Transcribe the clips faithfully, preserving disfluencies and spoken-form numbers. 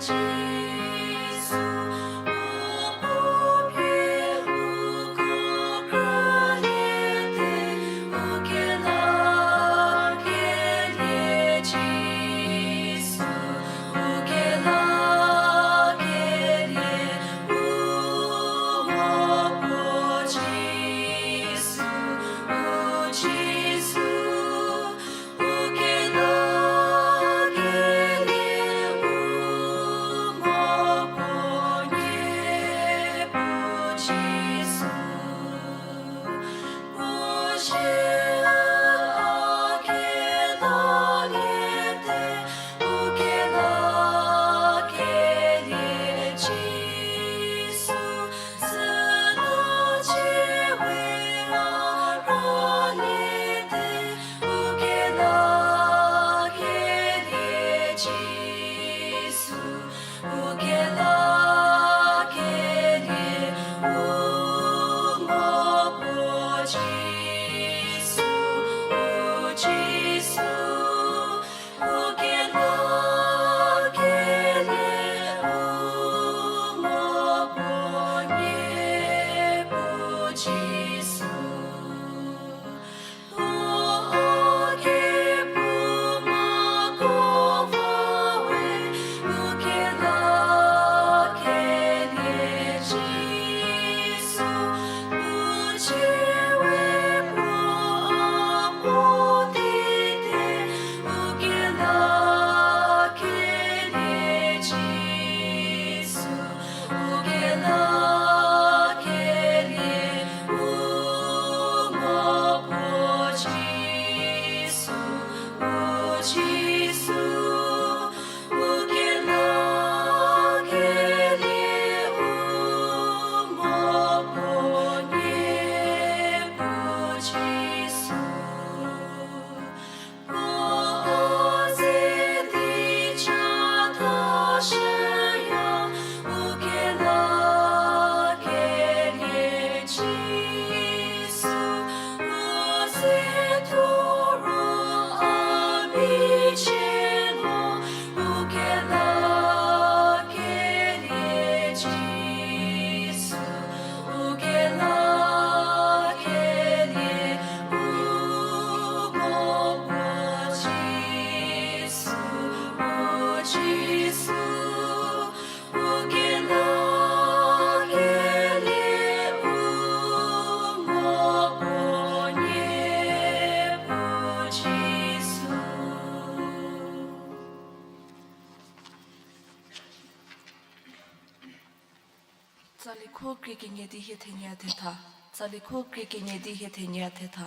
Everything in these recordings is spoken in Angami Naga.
Jisu, o puo pie uko krüliete, u kelakelie Jisu, u kelakelie u mo puo Jisu, u Jisu, u kelakelie u mo puo nie puo Jisu. Puo zie a kelaliete, u kelakelie Jisu, süla cie we a raliete, u kelakelie Jisu, u kelakelie u mo puo Jisu, u Jisu, u kelakelie u mo puo nie puo Jisu. Tsalikho krie kenie di hie thenie thetha. Tsalikho krie kenie di hie thenie thetha.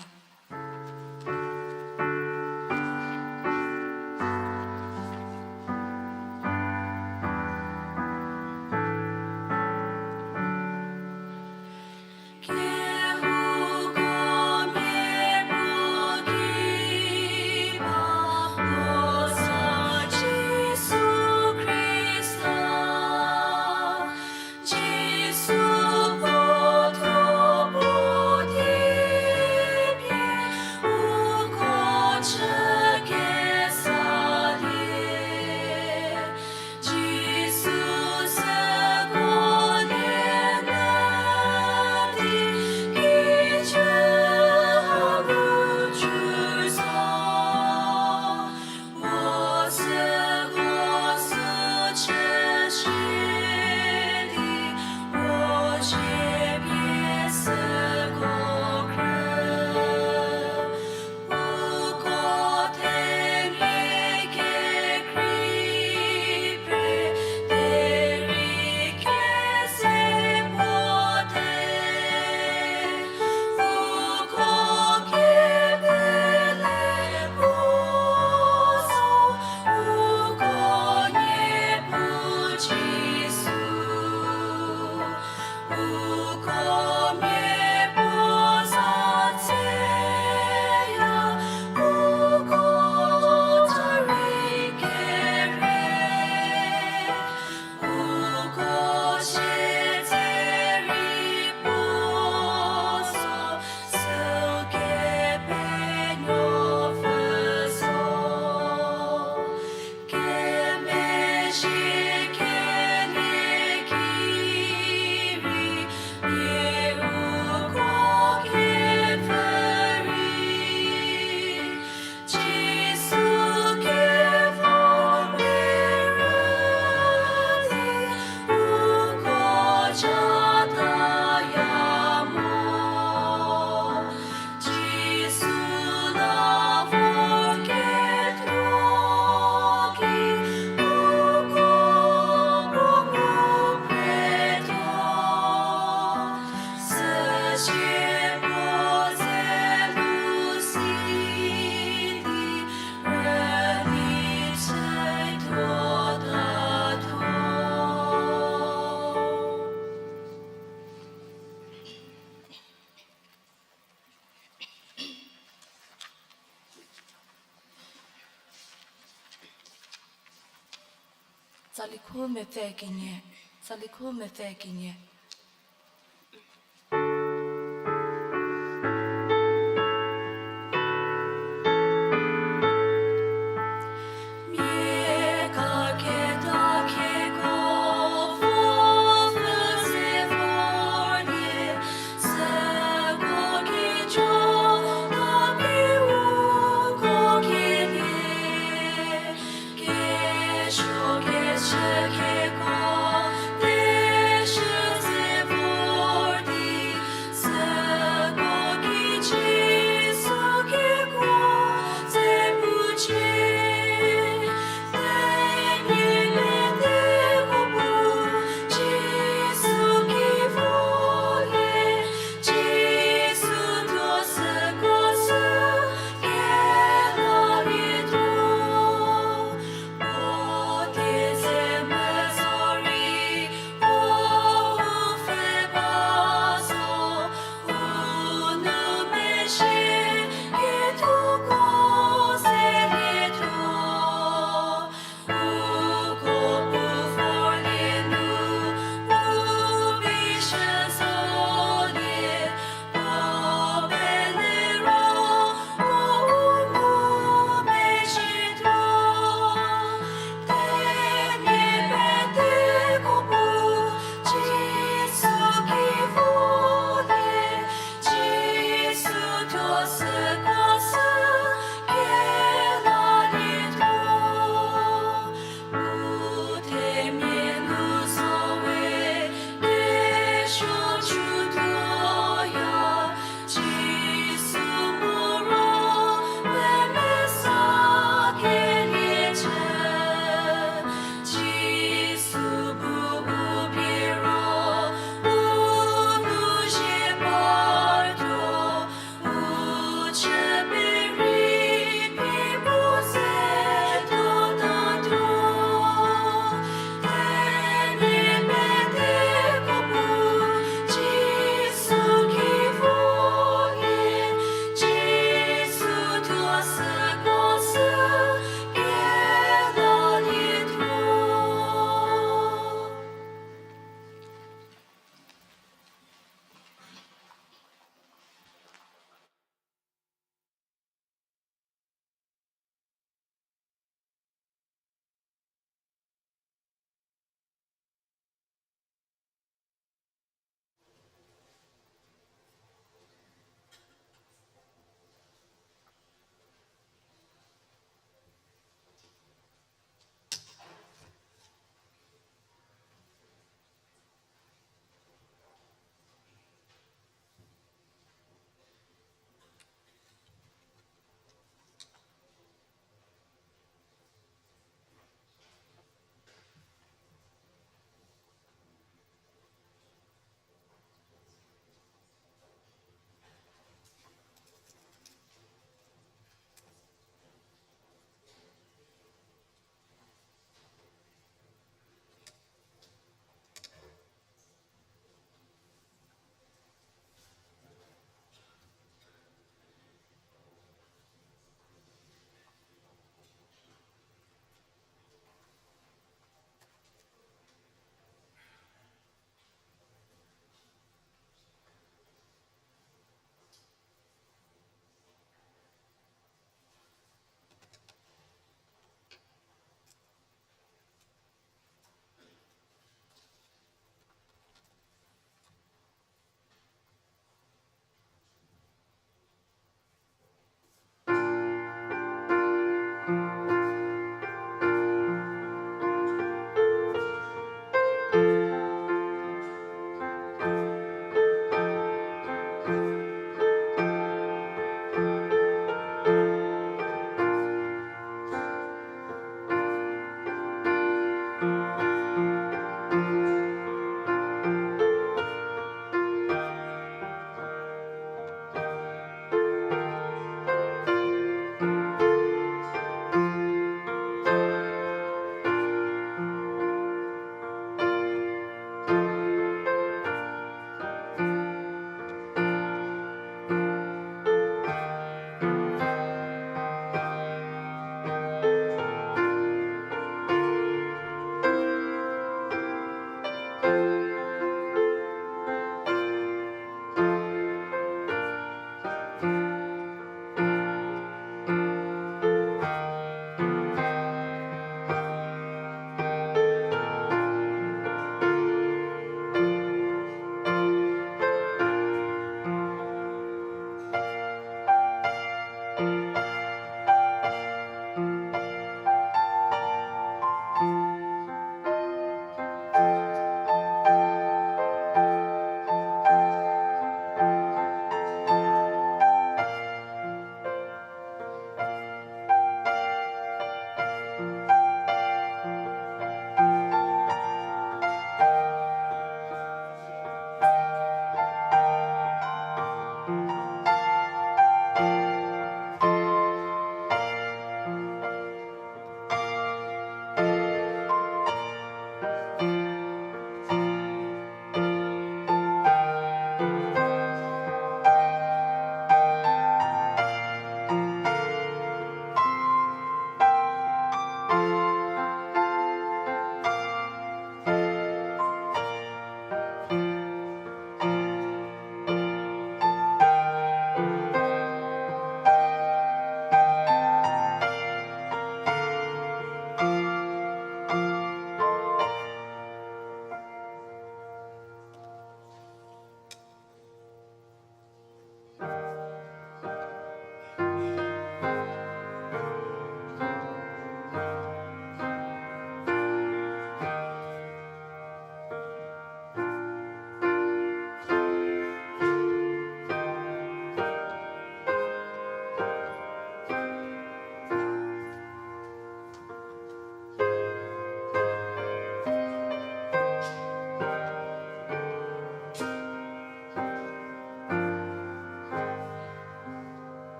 Tsali khu mepfü kenie, tsali khu mepfü kenie.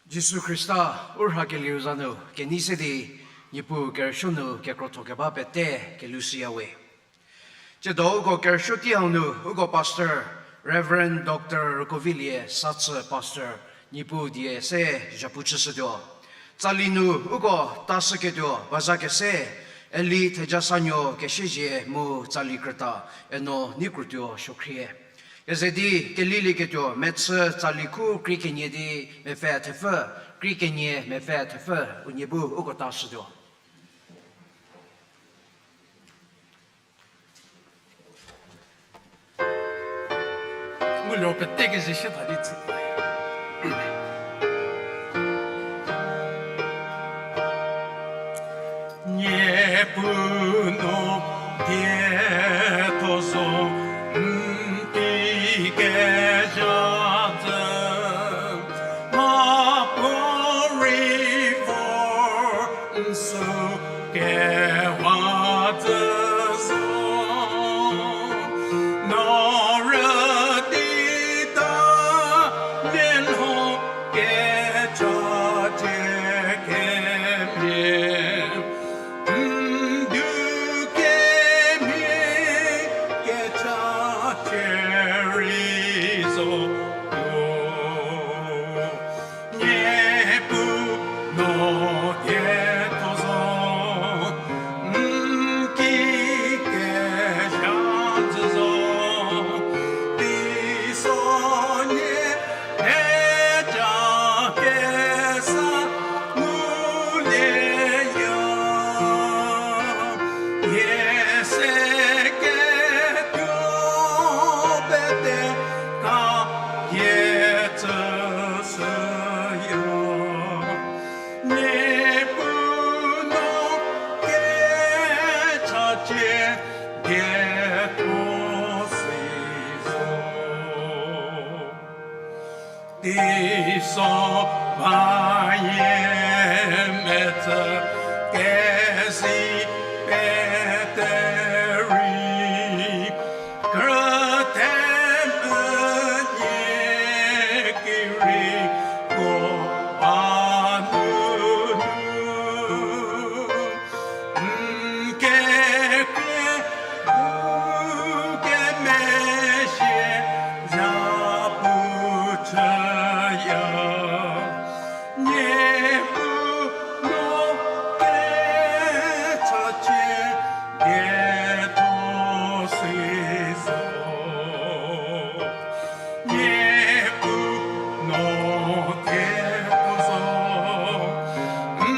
Jisu Khrista u rhakelieu za nu kenei se di, Niepuu kerüsuo nu kekrotho keba pete kelushüyawe. Tsiedo uko kerüsuo tei hau nu uko Pastor, Reverend Doctor Rükovilie Satsü Pastor, Niepuu die se zhapu chüshütuo. Tsali nu uko tashüketuo bazha kese, Eli Thejasanuo Kesiezie mu tsali krüta, eno Neikrutuo Suokhrie. Keze di kelilieketuo mechü tsali khu krie kenie di mepfü thepfü, krie kenie mepfü thepfü, unie bu uko tashütuo. Mu lo pete kezhü shie tha di tsü. Niepuu no dietho zo, n ki kezha zü, mha puorei vor n sü kewa zü zo. No rüdi ta lielho kecha cie kemhie, n du kemhie kecha cie rei zotuo. Niepuu no dietho zo, n ki kezha zü zo, teiso nie theja kesa ngulieya. Hie se ketuo pete ka hie tsüshüya. Niepuu no kechacie dietho si zo. Teiso ba hie metsü kesi pete rei, krüthe menie kerieko ba nunu, n kekrie kemezhie zapu chüya. Niepuu no kechacie dietho si zo. Niepuu no dietho zo, n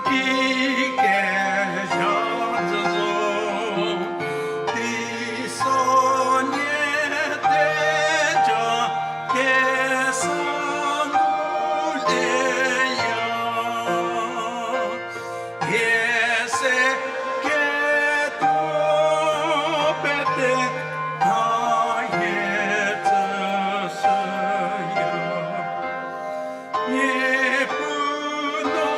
ki kezha zü zo, teiso nie theja kesa ngulieya. Hie se ketuo pete ka hie tsüshüya. Niepuu no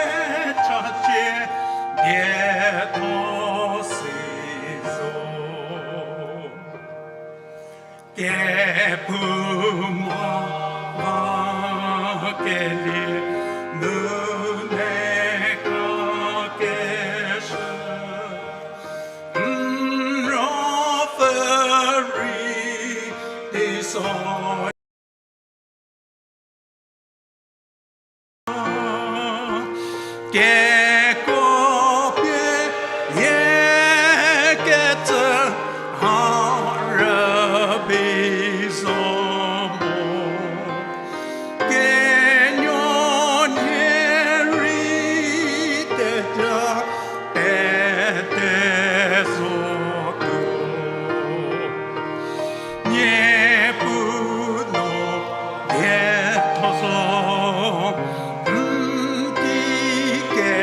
kechacie dietho si zo. Kephouma kelie nune kakeshü, n ruopfü rei teiso kekuo pie hie kecü ha rübei zo mo. Kenuo nie rei theja pete zotuo. Niepuu no dietho zo, n ki ke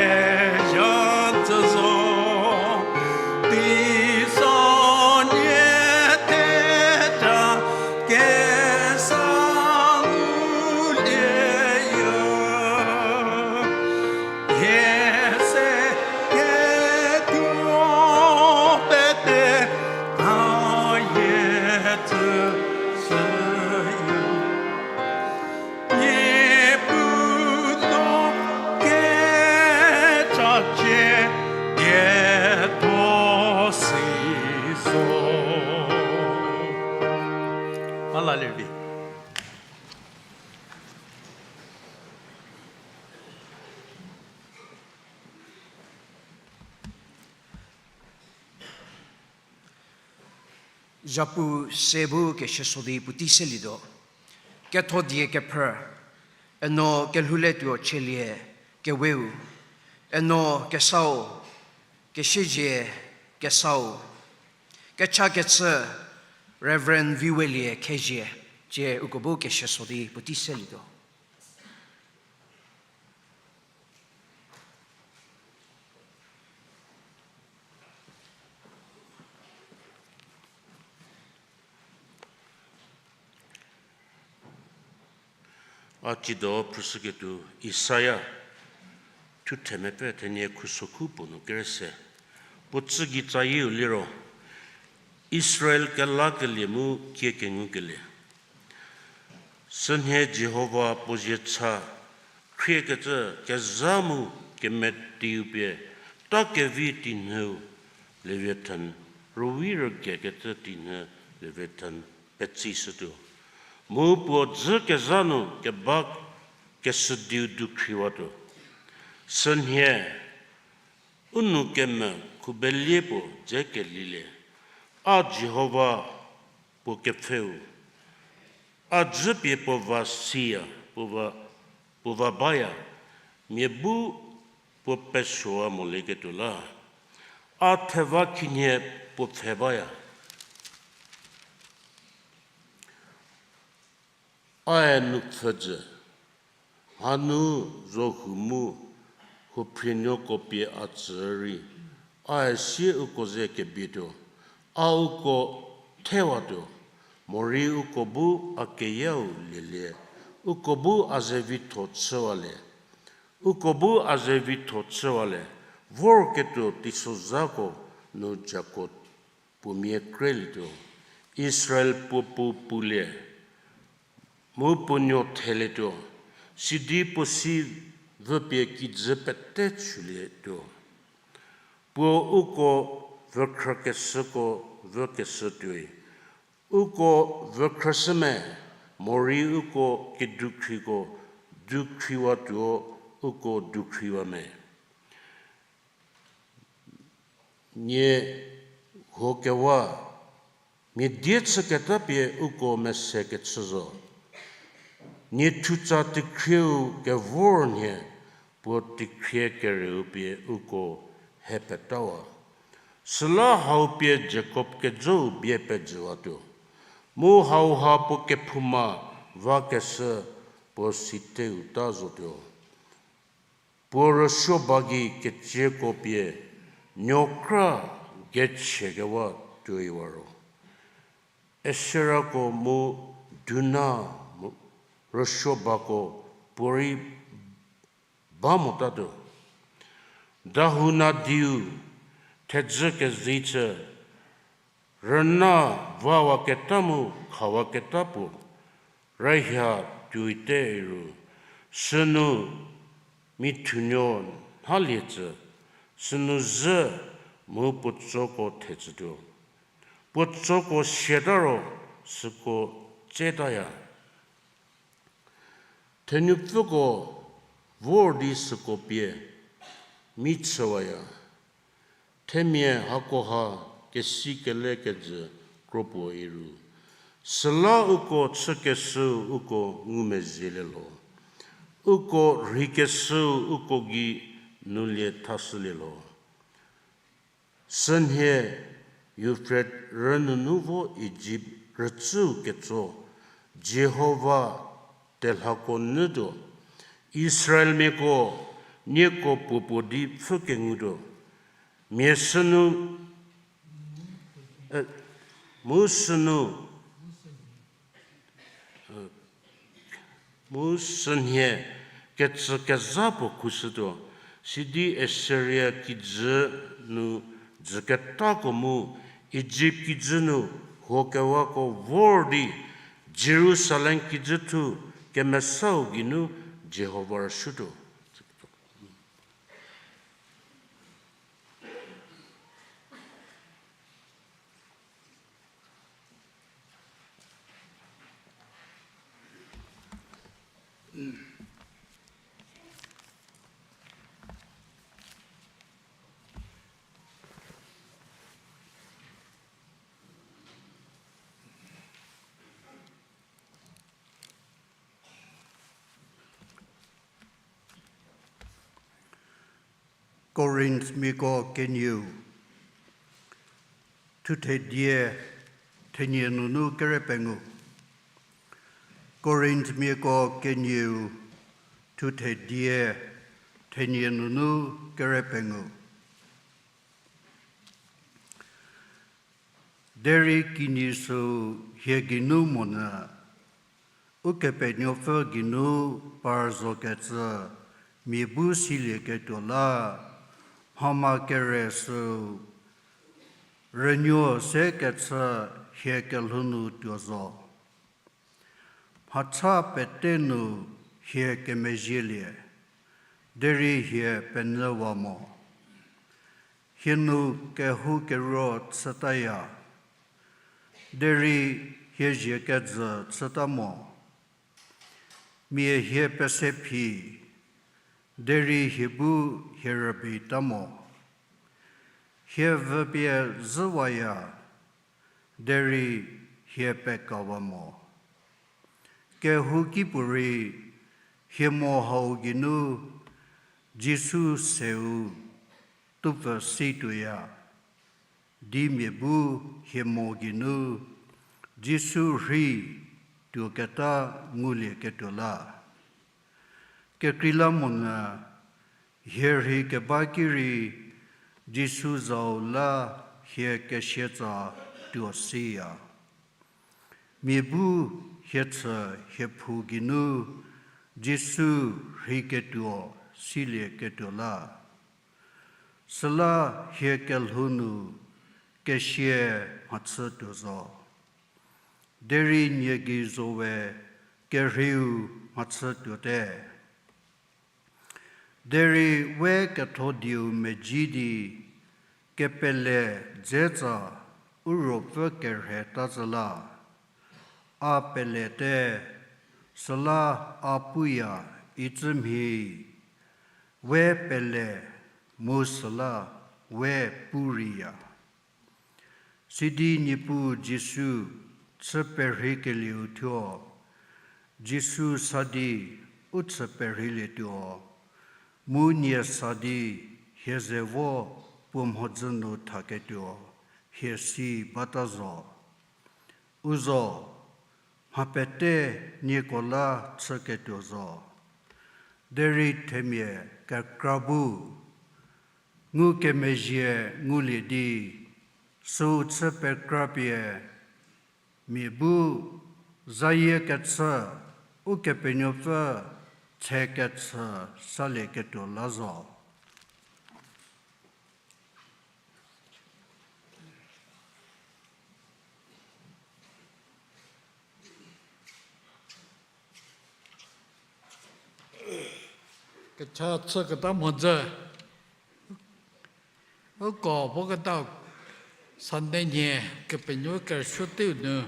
lervi. Zhapu se bu keshüso di puotei selietuo. Ketho die kephrü, eno kelhouletuo chielie keweu, eno kesau, kesiezie kesau, kechakechü Reverend Viwelie Khezie, tsie uko bu keshüso di puotei selietuo. A tsiedo phrüshüketuo Isaia, thuthe mepfü thenie khusokhu puo nu kerese. Puo tsü gei tsayieu liro, Israel kelakelie mu kie kengukelie. Sünhie Jihova puo zie cha, khriekecü kezha mu kemeteiu pie, ta kevi tinyhüu Leviathan, rüwi rügekecü tinyhü Leviathan petsishütuo. Mu puo dzü kezha nu keba keshüdiu dukhriwatuo. Sünhie, u nou kemvü khubelie puo dze kelilie, a Jihova puo kepfheu, a dzü pie puo va siya, puo va, puo va baya, mia bu puo pesuowa molieketuo la, a theva khinhie puo pfhe baya. Ae nupfhü jü, mhanu zohu mu huophrinuoko pie a tsü rei, ae sie uko ze kebietuo, a uko thewatuo, morei uko bu a keyau lielie, uko bu a ze vitho chüwalie, uko bu a ze vitho chüwalie, vorketuo teisozhako nu Jakob puo mia krelietuo, Israel puo pu pulie, mu puo nuo thelietuo, sidi puo si vüpie kijü pete chülietuo. Puo uko vükhrükeshüko vükeshü tuoi, uko vükhrüshü me, morei uko kedukhriko dukhriwatuo, uko dukhriwa me. Nie huokewa, mia die chüketa pie uko mese kechü zo. Nie thutsa tekhrieu kevor nhie, puo tekhrie kereu pie uko he petawa. Süla hau pie Jakob kejou bie pejüwatuo, mu hauha puo kephouma vakeshü puo siteu ta zotuo. Puo rüsuo ba gei kecieko pie nuokra gechiekewa tuoiwa ro, Eserako mu duna mu rüsuo bako puorei ba motatuo. Dahou nadiu thedzü kezei chü, rüna vawaketa mu khawaketa puo rühia tuoite ru, sünu mithunuo nhalie tsü, sünu zhü mu puo tsoko thetsütuo. Puo tsoko siata ro süko tsetaya. Thenupfüko vor di süko pie mi chüwaya. Themia hakoha kesi kele kejü kropuo iru, süla uko chükeshüu uko ngumezhielie lho, uko rheikeshüu uko gei nulie thashülie lho. Sünhie Euphrat rünunu vo Ijipt rütsüu ketso Jihova telhako nyütuo, Israelmiako nieko puopuo di pfhü kengutuo. Mia sünu, e, mu sünu, e, mu sünhie kecü kezha puo khushütuo, sidi Assyria kijü nu dzüketako mu Ijipt kijü nu huokewako vor di Jerusalem kijüthu kemesau geinu Jihova rüshütuo. Korinthmiako kenieu, thuthe die, thenie nunu kere pengou. Korinthmiako kenieu, thuthe die, thenie nunu kere pengou. Derei kinyi süu hie geinu monyü, Ukepenuopfü geinu par zokecü mia bu silieketuo la, mhama kere süu rünuo se kechü hie kelhou nu tuo zo. Mhacha pete nu hie kemezhielie, derei hie penyüwa mo. Hie nu kehou keruo chütaya, derei hie zhie kejü chüta mo. Mia hie pesephi, derei hie bu hie rübeita mo. Hie vüpie zhüwaya, derei hie pekawa mo. Kehou kipuorei hie mo hau geinu Jisu seu tupfü si tuoya, di mia bu hie mo geinu Jisu rhei tuoketa ngulieketuo la. Kekreilamonyü hie rhei keba ki rei Jisu zau la hie kesietsa tuo siya. Mia bu hie chü hie phu geinu Jisu rheiketuo silieketuo la. Süla hie kelhou nu kesia mhachü tuo zo. Derei nie gei zo we kerheiu mhachü tuote. Derei we ketho dieu medzi di kepele dze tsa u ruopfü kerhei ta zhü la. A pelete, süla a puya icü mhie, we pele mu süla we pu reiya. Sidi Niepuu Jisu chü perheikelieu thuo, Jisu sa di u chü perheilietuo, mu nie sa di hie ze vo puo mhodzü nu thaketuo hie si bata zo. U zo, mha pete nieko la chüketuo zo. Derei themia kekra bu ngukemezhie ngulie di, süu chü pekrapie mia bu zayie kechü Ukepenuopfü tse kechü salieketuo la zo. Kecha chüketa mhodzü. Uko voketa Sunday nhie Kepenuopfü kerüsuo teiu nu,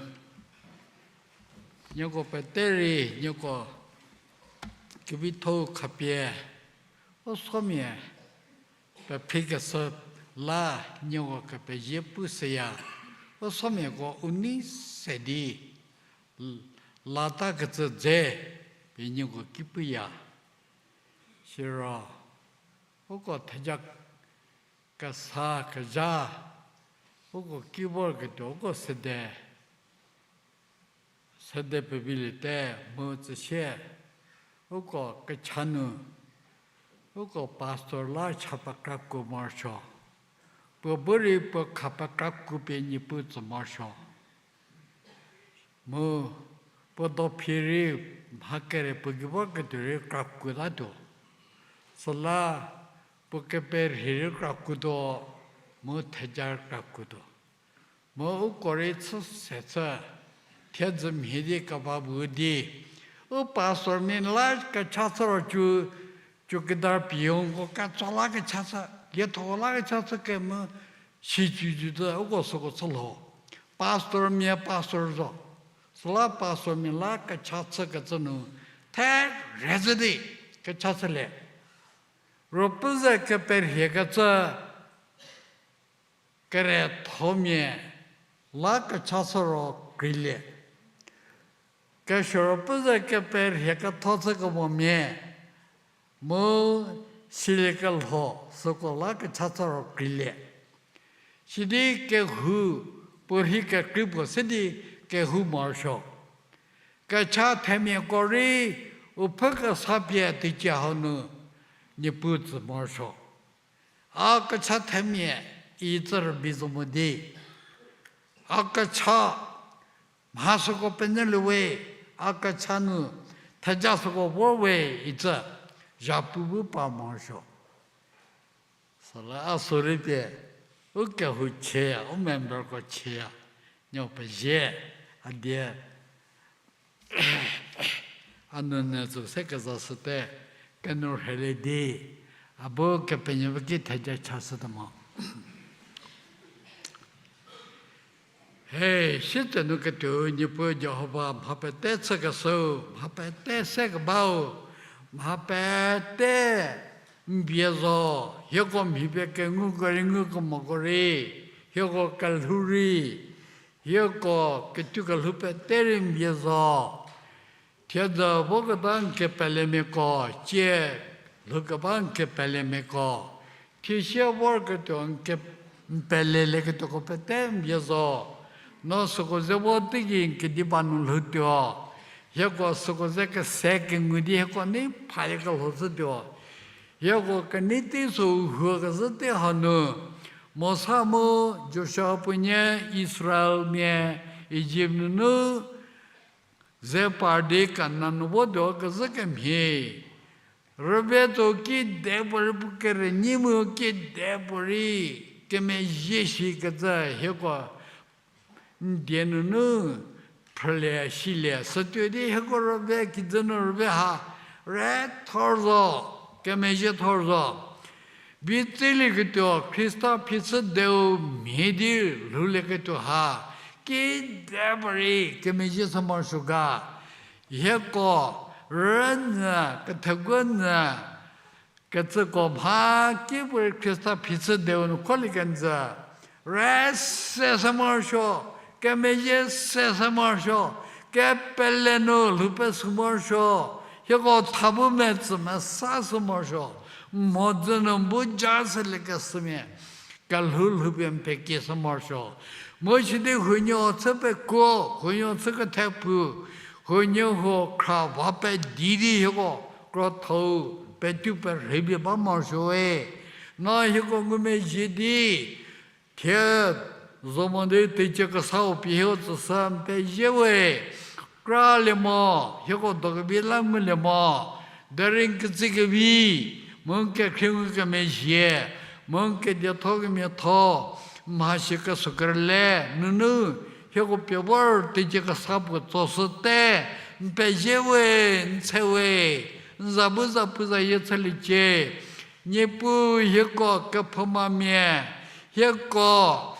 nieko pete rei nieko kevitho-u khapie u somia pephi keshü la nieko kepezie pu seya. U somiako u nei se di l-, latakecü dze pie nieko ki puya. Siro uko theja kesa kezha, uko ki vorketuo uko sede, sede peviliete mu tsüsie, uko kecha nu, uko pastor la cha pekra kuo morosuo. Puo bu rei puo kha pekra kuo pie Niepuu tsü morosuo. Mu puo do phi rei mha kere puo ki vorketuo rei kra kuotatuo. Süla puo keperhie rei kra kuotuo, mu theja kra kuotuo. Mu uko rei chü se chü, thiedzü mhie di keba bu di, u pastormia la kecha chü ro chu, chokidar piyongko ketso la kecha chü, liethoko la kecha chü kemu, sicucü tü uko süko chü lho. Pastormia pastor zo. Süla pastormia la kecha chükecü nu, the rhezü di kecha chülie. Ruopfü ze keperhiekecü kerethomia la kecha chü ro kreilie. Kesuo Ruopfü ze keperhie ketho chükemomia, mu Siliekelho süko la kecha tsa ro kreilie. Sidi kehou, puorhi kekrei puo se di kehou morosuo. Kecha themiako rei, u pfhü kesa pie teicie hau nu, Niepuu tsü morosuo. A kecha themia, itsü rübei zo mo di. A kecha, mha süko penyülie we, a kecha nu, theja süko vor we itsü, zhapu bu pa morosuo. Süla a sorei pie, u kehou chüya, u memberko chüya, nuo pezie, a die, a nounyü tsü se kezashüte, kenu rhelie di, a bu Kepenuopfü ki theja chashüte mo. He, sietsenu ketuo Niepuu Jihova mha pete chükeshüu, mha pete sekebau, mha pete n bie zo, hieko mhi pie kenguko rei ngukemoko rei, hieko kelhou rei, hieko ketuo kelhou pete rei n bie zo. Thiedzü voketa n kepelemiako, tsie lhoukeba n kepelemiako, thiesie vorketuo n ke-, n pelelieketuoko pete n bie zo. No süko ze vo teigei n kediba nu lhoutuo. Hieko süko ze kese kengu di hieko nei phayakelho shütuo. Hieko kenei tei süu huokezhü tei hanu, Mosa mu Joshua puonie Israelmia Ijipt nunu ze par di Kanan nu votuo kezhü kemhie, rüve tso kidepuorei pu kerünyi mu kidepuorei kemezhie shikecü hieko n die nunu phrülie silie sütuo di hieko rüve kijü nu rüve ha re thor zo, kemezhie thor zo. Vitsilieketuo Khrista phichü deu mhie di lhoulieketuo ha, kidepuorei kemezhie shü morosuo ga. Hieko rünyü, kethegunyü, kecüko mha kipuorei Khrista phichü deu nu kholie kenjü, re se shü morosuo, kemezhie se shü morosuo, kepele nu lhou pesü morosuo, hieko tha bu metsü mesa shü morosuo, mhodzü nu bu ja shüliekeshümia kelhou lhoupie n pekieshü morosuo. Mu sidi huonuo chü pekuo, huonuo chü kethepu, huonuo huo khra va pedi di hieko krotho-u petu perhei pie ba morosuo we. No hieko ngumezhie di, thie zo mo di teicie kesau pie hieko tsüshü n pezie we. Kralie mo, hieko dokevi la ngulie mo, derei n ketsü kevi, mu n kekhrie ngukemezhie, mu n kedietho kemiatho, mhasi kesuo kerüle nunu, hieko pie vor teicie kesa puo tsoshüte, n pezie we, n tshe we, n za bu zapuzayie chüliecie. Niepuu hieko kephoumamia, hieko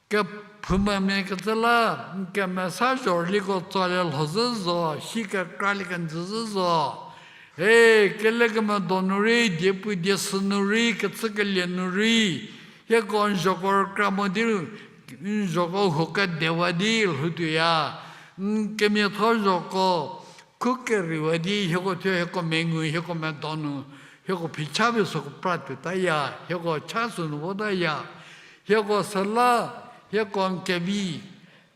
kephoumamia kecü la, n kemesa zhorüliko tsolie lhozhü zo, si kekralie kenjüzhü zo. E, kelekemedo nu rei, diepu diesü nu rei, kechükelie nu rei, hieko n zhoko rükra mo di, n zhoko huo kedewa di lhoutuoya. N kemiatho zhoko khu keriwa di hieko thuo hieko mengu, hieko medo nu, hieko phicha pie süko pra tuotaya, hieko cha sünu votaya, hieko süla, hieko n kevi,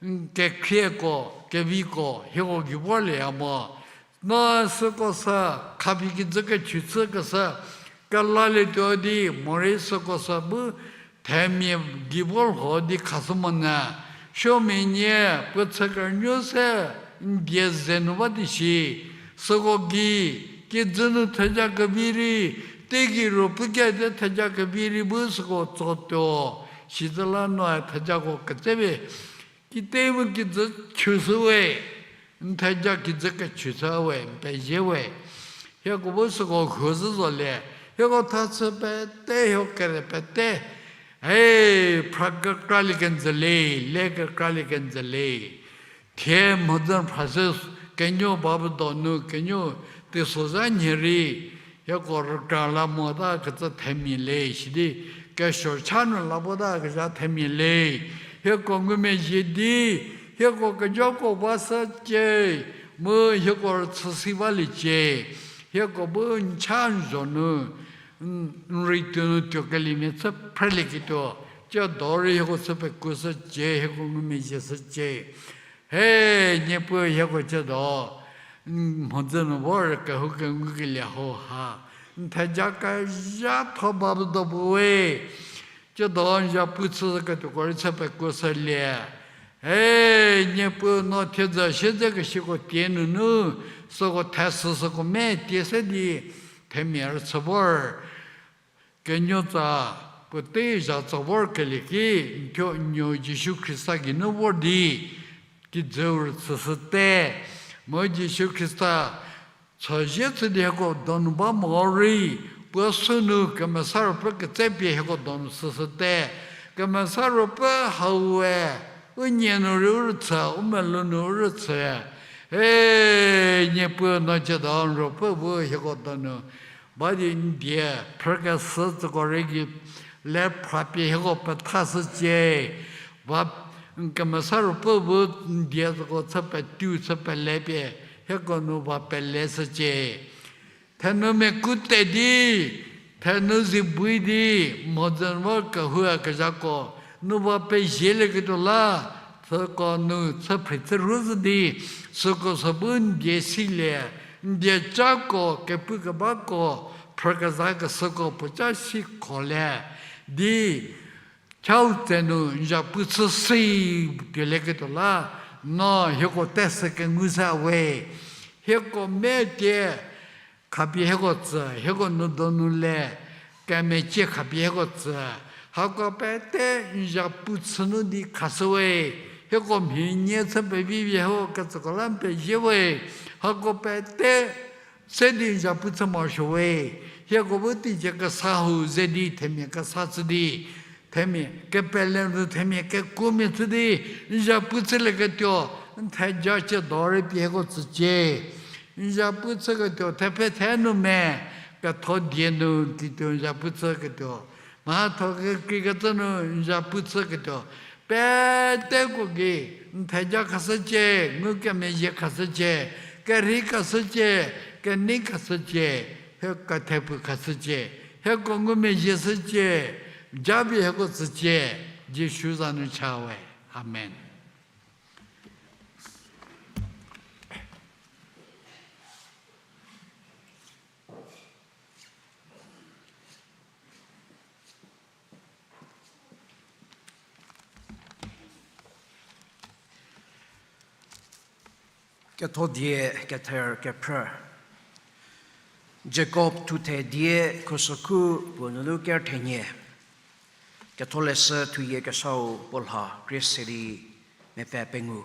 n kekhrieko, keviko, hieko gei vorlieya mo. No süko sü, khapie kijü kechü chükeshü, kelalietuo di, morei süko sü bu, themia gei vo lho di khashü monyü, suomia nie puo chü kerünuo se n die ze nu ba di shi, süko gei, kijü nu theja kevi rei, teigei ro puo kete theja kevi rei bu süko tsotuo, sizüla noe thejako ketsepie, kite mu kijü chüshü we, n theja kijü kechü chü we, n pezie we. Hieko bu süko huozhü zolie, hieko thachü pete, hieko kere pete, e, phra kekralie kenjü le, le kekralie kenjü le. Thie mhodzü phrashü kenuo ba bu donu kenuo teisozha nhie rei, hieko rükra la mota kecü themia le, sidi kesuo cha nu la vota kezha themia le, hieko ngumezhie di, hieko kejoko ba shücie, mu hieko rüchü si baliecie, hieko bu n cha n zho nu, n rei tuo nu tuokeliemia chü phrelieketuo, tsiedo rei hieko chü pekuoshücie, hieko ngumezhieshücie. He, Niepuu hieko tsiedo, n mhodzü nu vor kehoukengukelie hau ha, n theja kezhatho ba do puo we. Tsiedo n zhapu chüketuoko rei chü pekuoshülie. He, Niepuu no thiedzü siedzekesiko tie nunu, süko thesü süko me tie se di, themia rüchü vor. Kenuotsa puotei zha tso vorkelie ki, n thuo n nuo Jisu Khrista geinu vor di, kijüu rüchüshüte. Mu Jisu Khrista chüzie chü di hieko donu ba mo rei, puo sünu Kemesa Ruopfü ketsepie hieko donu shüshüte. Kemesa Ruopfü hau we, u nie nu rei u rüchü, u melou nu u rüchü. E, Niepuu no tsiedo n Ruopfü bu hieko donu ba di n die phrükeshü tsüko rei gei le phrapie hieko pethashücie. Ba, n Kemesa Ruopfü bu n die tsüko chü petu chü pele pie hieko nu ba peleshücie. Thenu meku te di, thenu zi bui di, mhodzü nu vor kehou kezhako, nu ba pezielieketuo la, süko nu chü phrei chü rüzhü di, süko sü bu n die silie, n die cako, kepu kebako, phrükezha kesüko puoca si kholie di, chau tse nu n zhapu chü si tuolieketuo la, no hieko tesü kengu sa we. Hieko metie khapie hieko tsü, hieko nu donu le, kemecie khapie hieko tsü. Hako pete n zhapu chü nu di khashü we. Hieko mhi nie chü pevivie hieko ketsüko la n pezie we. Hako pete se di n zhapu chü morosuo we. Hieko bu teicie kesa hau ze di themia kesa chü di, themia kepele nu themia kekumia chü di, n zhapu chülieketuo, n theja tsiedo rei pie hieko tsücie. N zhapu chüketuo thepfhe the nu me, ketho die nu kituo n zhapu chüketuo, mhatho kekreikecü nu n zhapu chüketuo, peteko gei n theja khashücie, ngukemezhie khashücie, kerhei khashücie, kenei khashücie, hie kethepu khashücie, hieko ngumezhie shücie, japie hieko tsücie, Jisu za nu cha we. Amen. Ketho die kether kephrü. Jakob thuthe die khusokhu puo nunu kerthenie. Ketholeshü thuyie kesau puo lha krie se di mepfü pengou.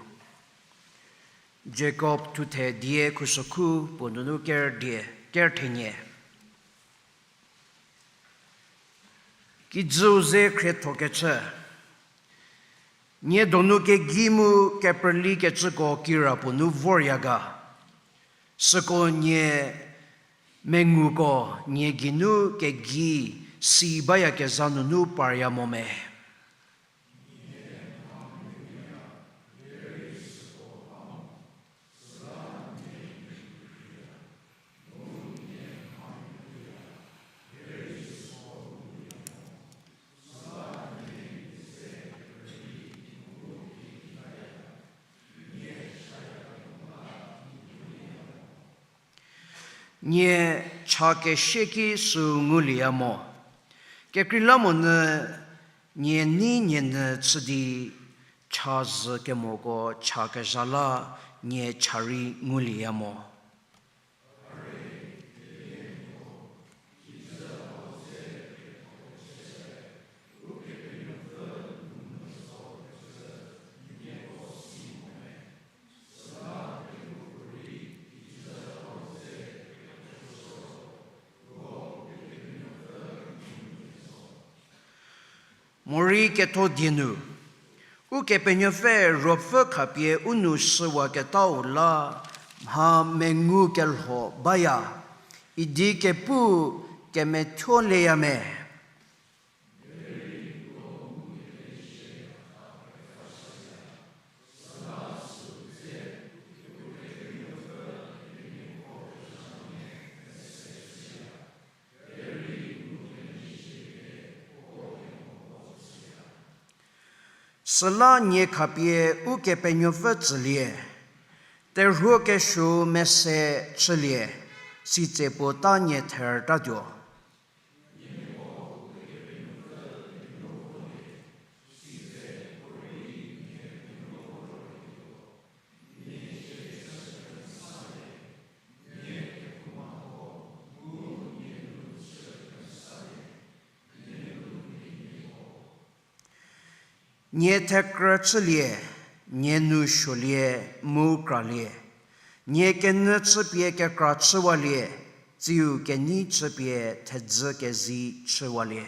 Jakob thuthe die khusokhu puo nunu ker die, kerthenie. Kijüu ze khriethokecü. Nie donu kegei mu keprülikecüko kira puo nu vorya ga. Süko nie menguko nie geinu kegei si bayakezha nunu parya mo me. Nie cha kesieki süu ngulieya mo. Kekreilamonyü nie nei nie nyü chü di cha zhü kemoko cha kezha la nie cha rei ngulieya mo. Morei ketho die nu, Ukepenuopfü Ruopfü khapie u nou shüwaketau la mha mengu kelho baya, idi kepu kemethuo leya me. Süla nie khapie Ukepenuopfü tsülie, terhuo kesuou mese chülie, sitse puo ta nie thertatuo. Nie thekrü chülie, nie nou suolie, mu kralie. Nie kenyü chüpie kekra chüwalie, tsiu kenei chüpie thedzü kezi chüwalie.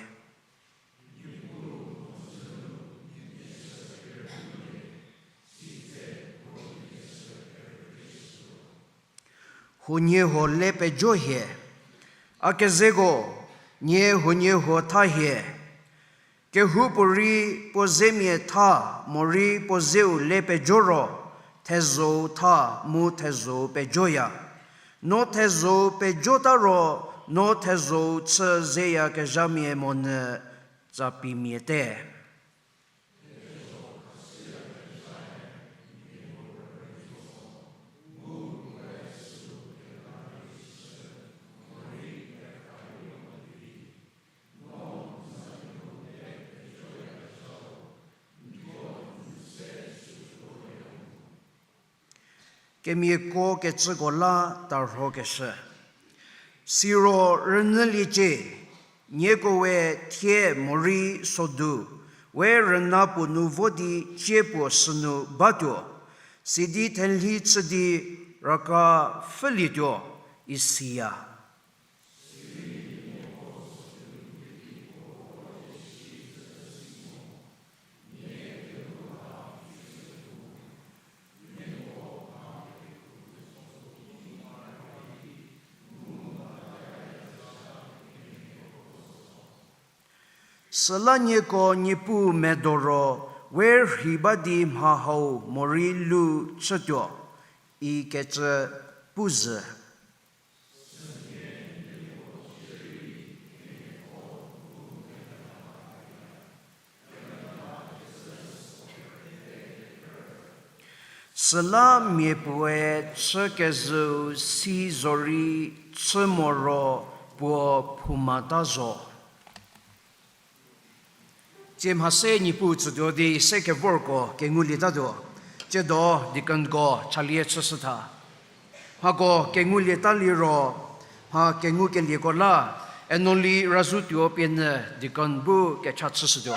Huoniehuo le pejo hie. A kezeko, nie huoniehuo tha hie. Kehoupuorei puo zemia tha, morei puo zeu le pejo ro, thezou tha mu thezou pejoya. No thezou pejota ro, no thezou chü zeyakezhamia monyü tsapimia te. Kemiako kecüko la tarhokeshü. Siro rünyüliecie, nieko we thie morei sodu, we rüna puo nu vo di cie puo sünu batuo, sidi thelhi chü di raka pfhülietuo, isiya. Süla nieko Niepuu medo ro, we rhei ba di mha hau morei lu chütuo, ikecü pu zhü. Süla mia puoe chükezhüu si zorei chü moro puo phoumata zo. Tsie mha se Niepuu tsütuo di se kevorko kengulietatuo, tsiedo deaconko chalie chüshütha. Mhako kengulieta liro, mha kengukelieko la, Enoli Razutuo pie nyü deacon bu kecha chüshütuo.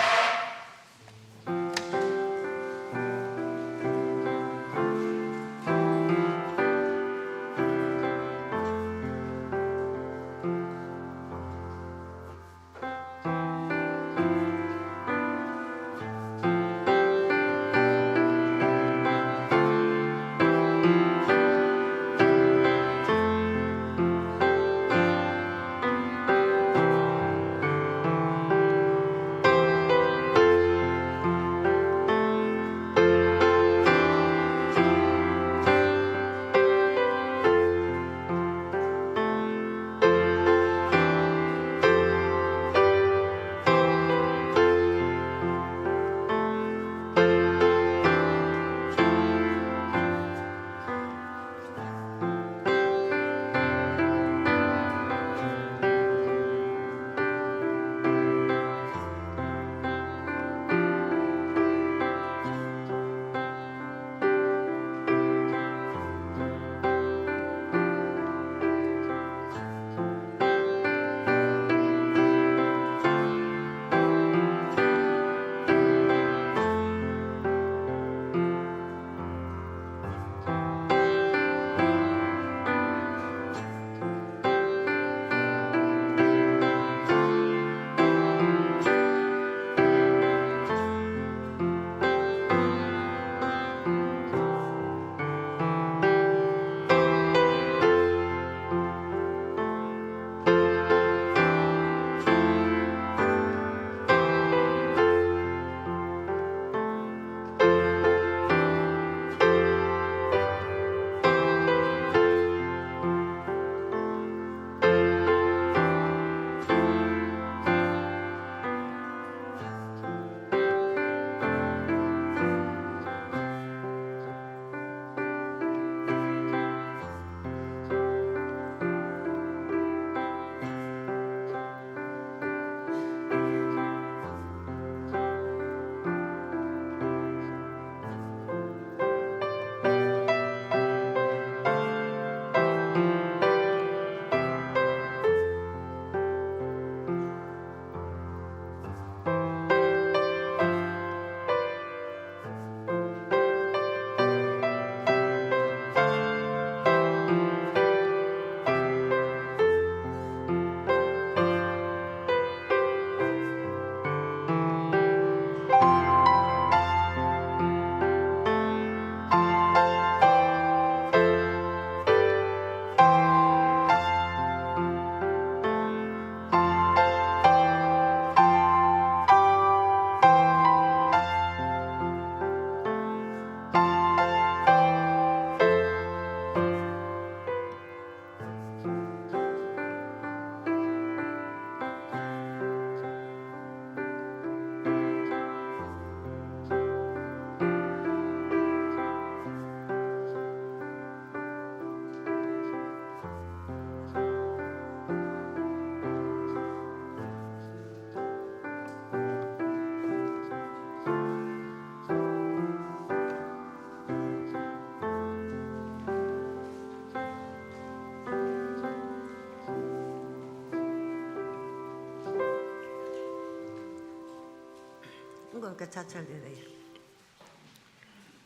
Kecha chülie le.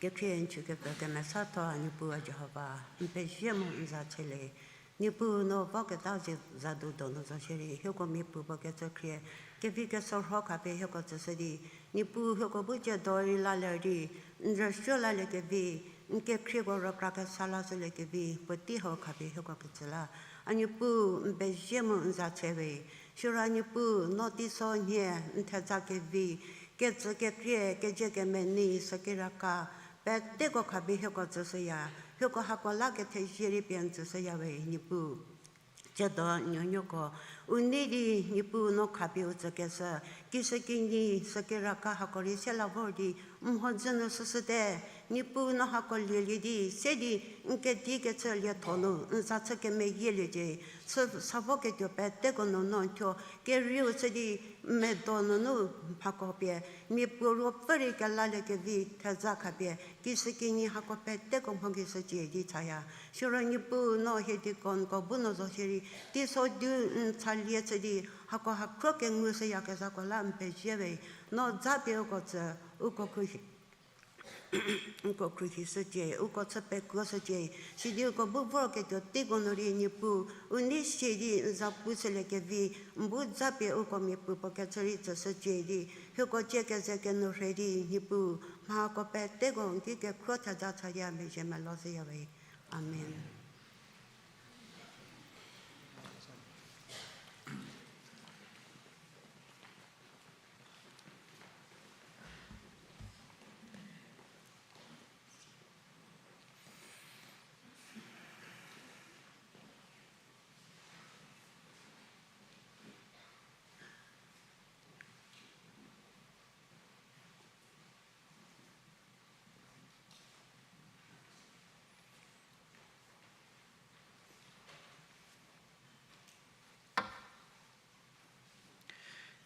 Kekhrie n chükepfü kemesatho a Niepuu a Jihova, n pezie mu n za chülie. Niepuu no voketa zie zadu donu zo shierei, hieko mia puo puo kecü khrie, kevi kesorho khapie hieko tsüshü di, Niepuu hieko bu ciedo rei lalie di, n rüsuo laliekevi, n kekhrieko rükra kesa lashüliekevi, puotei hau khapie hieko ketsü la. A Niepuu n pezie mu n za chüwe, siro a Niepuu no teiso nhie n theja kevi, kecü kekrie, kezie kemenei, sükiraka, peteko khapie hieko tsüshüya, hieko hako la kethezie rei pie n tsüshüyawe, Niepuu. Ciedo nuonuoko, u nei di Niepuu no khapie u tsükeshü, kishükinyi, sükiraka hako rei se la vor di, mhodzü nu süshüte, Niepuu no hako lielie di, se di n kedi kechü lietho nu n za chü kemeyieliecie, chü sa voketuo peteko nu no thuo kerieu chü di, medo nunu mhako pie, mia puo ruopfü rei kelaliekevi theja khapie, kishükinyi hako peteko mhokishücie di chaya. Siro Niepuu no hie deaconko bu no zo shierei, teiso di n chalie chü di, hako hakhro kengushüyakezhako la n peziewe, no japie uko tsü, uko khruohi, uko khruohishücie, uko chü pekuoshücie, sidi uko bu vorketuo teiko nu rei Niepuu, u nei sie di n za pu chüliekevi, n bu japie uko mia puo puo kecü rei tsüshücie di, hieko cie keze kenu rhei di Niepuu, mhako peteko n ki kekhro theja chaya mezhie meloshüyawe. Amen.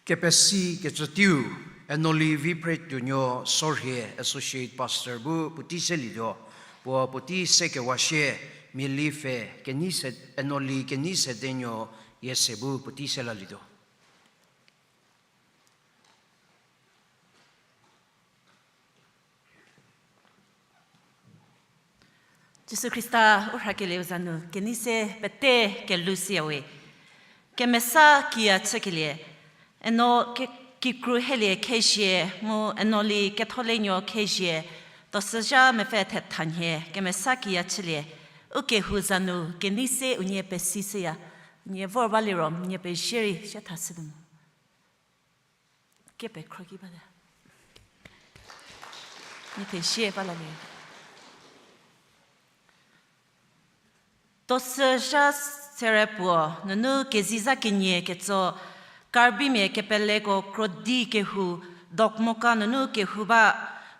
Kepesi kecü teiu, Enoli Viphretuonuo Sorhie Associate Pastor bu puotei selietuo, puo puotei sekewa shie, Miali pfhe, Enoli Keneisedenuo Yiese bu puotei selalietuo. Jisu Khrista u rhakelieu za nu kenei se pete kelhou siyawe. Kemesa kiya chükelie, eno ke-, kikru helie Khezhie mu Enoli Ketholenuo Khezhie, tosüzha mepfü thethanhie kemesa kiya chülie, u kehou za nu kenei se unie pesishüya, unie vor baliro unie pezie rei sie thashütuo mo. Kepekhro ki bate. N thezie balalie. Tosüzha serepuo nunu keziza kenie ketso, Karbimia kepeleko krodi kehou, Dokmoka nunu kehou ba,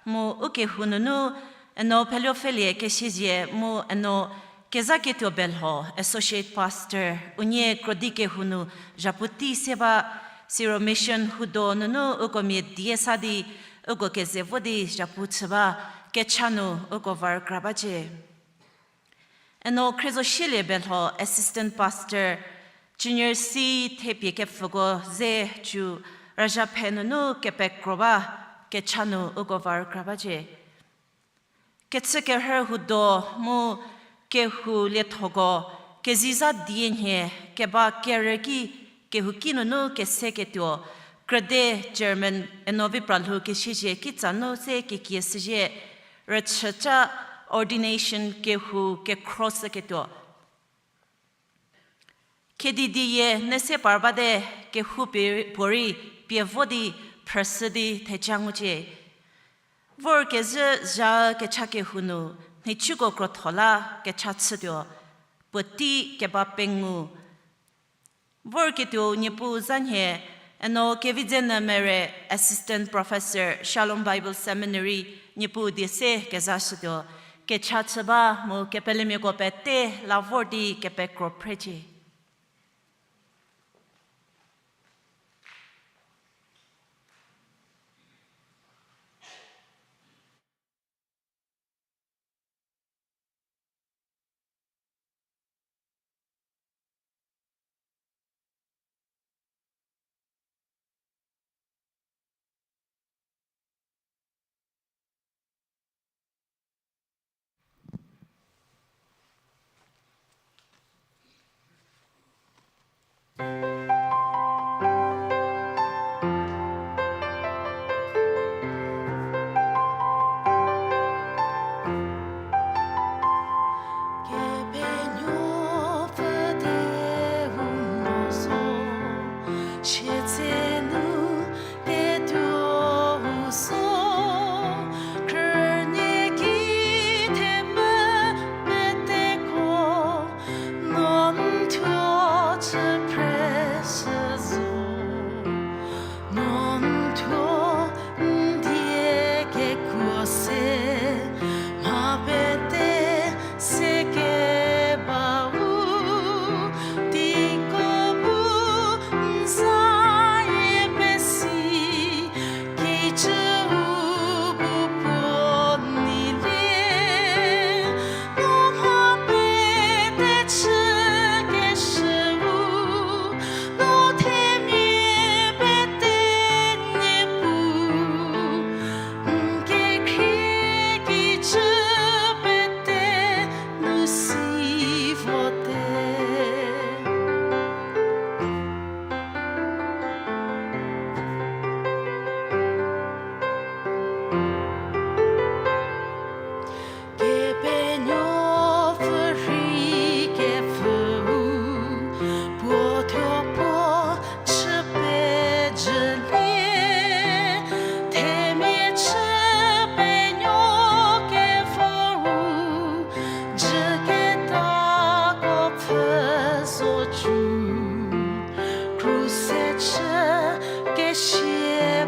mu u kehou nunu eno Pheluopfhelie Kesiezie mu eno Kezaketuo Belho, Associate Pastor, unie krodi kehou nu zhapu tei se ba, siro mission hudo nunu uko mia die sa di, uko keze vo di zhapu chü ba, kecha nu uko va rükra bacie. Eno Khriezosielie Belho, Assistant Pastor, Junior C thepie kepfüko ze cu razhaphe nunu kepekro ba, kecha nu uko va rükra bacie. Kechükerhü hudo mu kehou liethoko, keziza die nhie keba kerü ki kehouki nunu keseketuo, krüde Chairman Eno Vipralhou Kesiezie kitsa nu se kekie shüzhie, rüchüca ordination kehou kekhro shüketuo. Khedidiyie ne se par bate, kehou pie puorei pie vo di phrüshü di theja ngucie. Vorkezhü zha kecha kehou nu, nhicuko krotho la kecha chütuo, puotei keba pengou. Vorketuo Niepuu za nhie, eno Kevidzenyü Mere Assistant Professor, Shalom Bible Seminary, Niepuu die se kezashütuo, kecha chü ba mu kepelemiako pete la vor di kepekro phrecie.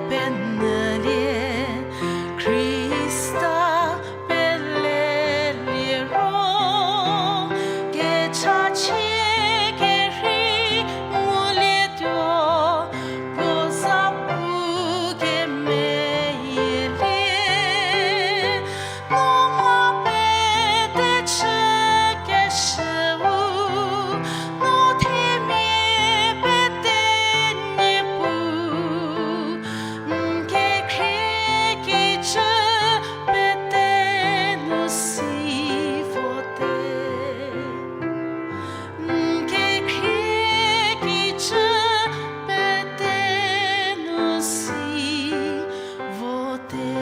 Penyülie, Khrista peleliero, kechachie kerhei ngulietuo, puo za pu kemeyielie, no mha pete chükeshüu, no themia pete Niepuu, n kekhrie kijü pete nu si vote. N kekhrie kijü pete nu si vote.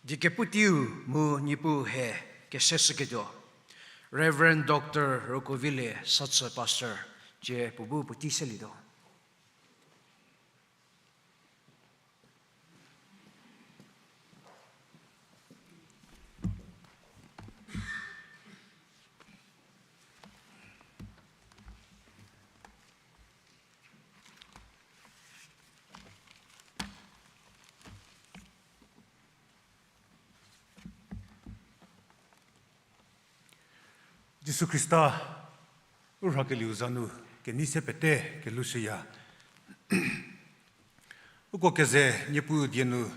Die kepu teiu mu Niepuu he kese shüketuo, Reverend Doctor Rokovile Sachü Pastor, cie puo bu puotei selietuo. Jisu Khrista, u rhakelieu za nu kenei se pete kelushüya. Uko keze Niepuu die nu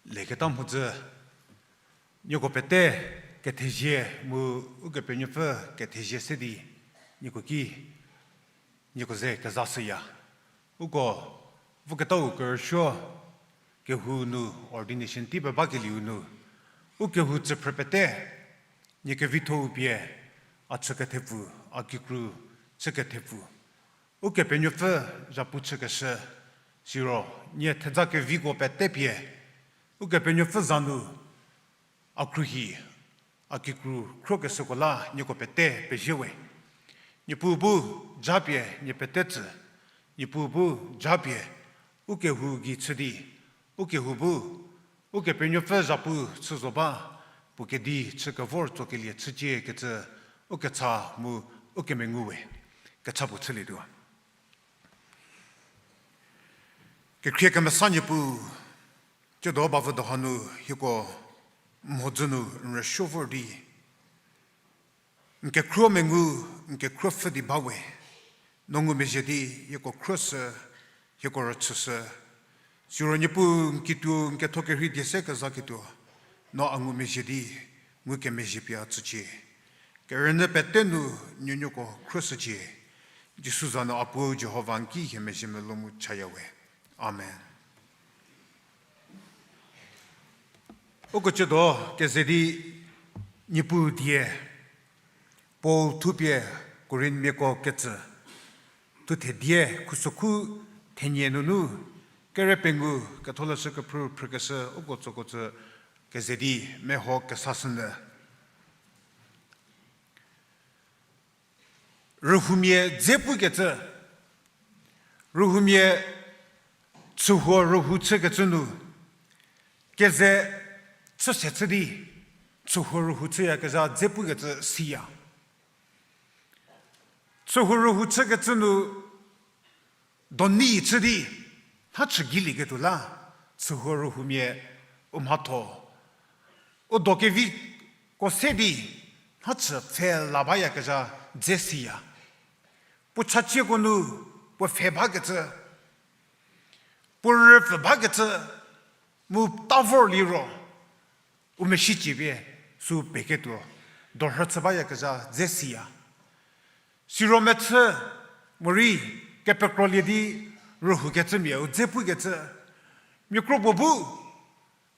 leketa mhodzü, nieko pete kethezie mu Ukepenuopfü kethezie se di nieko ki, nieko ze kezashüya. Uko voketau kerüsuo kehou nu ordination tei pebakelieu nu, ukehou tsüphrü pete nie kevitho-u pie a chükethepfu, a kikru chükethepfu, Ukepenuopfü zhapu chükeshü, siro nie theja keviko pete pie Ukepenuopfü za nu a khruohi, a kikru khruokeshüko la nieko pete pezie we. Niepuu bu japie nie pete tsü, Niepuu bu japie ukehou gei chü di, ukehou bu Ukepenuopfü zhapu chü zo ba, puo kedi chü kevor tsokelie chücie kecü, ukecha mu ukemengu we, kecha puo chülietuo. Kekhrie kemesa Niepuu, tsiedo bavü doha nu hieko mhodzü nu n rüsuo vor di, n kekhruo mengu, n kekhruo pfhü di ba we, no ngumezhie di hieko khruoshü, hieko rüchüshü. Siro Niepuu n kituo n ketho kerhei die se kezaketuo, no a ngumezhie di ngukemezhie pie a tsücie. Kerünyü pete nu nuonuoko khruoshücie. Jisu za nu a Puo Jihova n ki hie mezhie melou mu chaya we. Amen. Uko tsiedo keze di Niepuu die, Paul thupie Korinthmiako ketsü, thuthe die khusokhu thenie nunu, kere pengou ketholeshü kephrü phrükeshü uko tsoko tsü keze di meho kesashünyü. Rühoumia dze pukecü, rühoumia chühuo rühou chükecü nu, keze chüse chü di, chühuo rühou chüyakezha dze pukecü siya. Chühuo rühou chükecü nu, donei chü di, mhachü gilieketuo la, chühuo rühoumia u mhatho, u do keviko se di, mhachü pfhe la bayakezha dze siya. Puo chacieko nu, puo pfhe bakecü, puo rüpfü bakecü, mu ta vor liro, u meshiciepie, sü peketuo, dorhü chü bayakezha dze siya. Siro mechü, morei, kepekrolie di, rühoukecümia u dze pukecü, mia kro puo bu,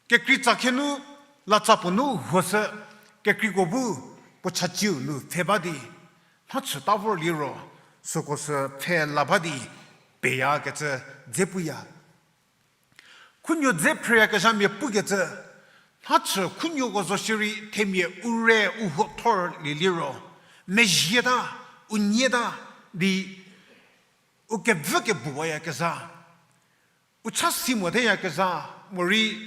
kekrei tsakhenu, latsa puo nu huoshü, kekreiko bu, puo chaciu nu pfhe ba di, mhachü ta vor liro, süko sü pfhe la ba di, peyakecü dze puya. Khunuo dze phrüyakezhamia pukecü, Mhachü khunuoko zo shierei themia u re u huo thorlie liro, mezhieta, u nyieta, di u kevü kebuwayakezha, u cha si moteyakezha, morei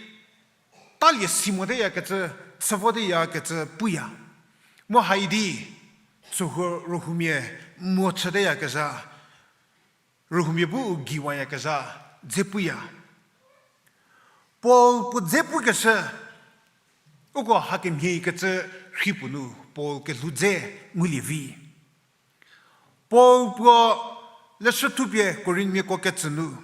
talie si moteyakecü, chü voteyakecü puya. Mu haidi, chühuo rühoumia mo chüteyakezha, rühoumia bu u geiwayakezha, dze puya. Paul puo dze pukeshü, uko hakemhie kecü rhi puo nu Paul kelhou dze ngulie vi. Paul puo leshü thupie Korinthmiako kecü nu,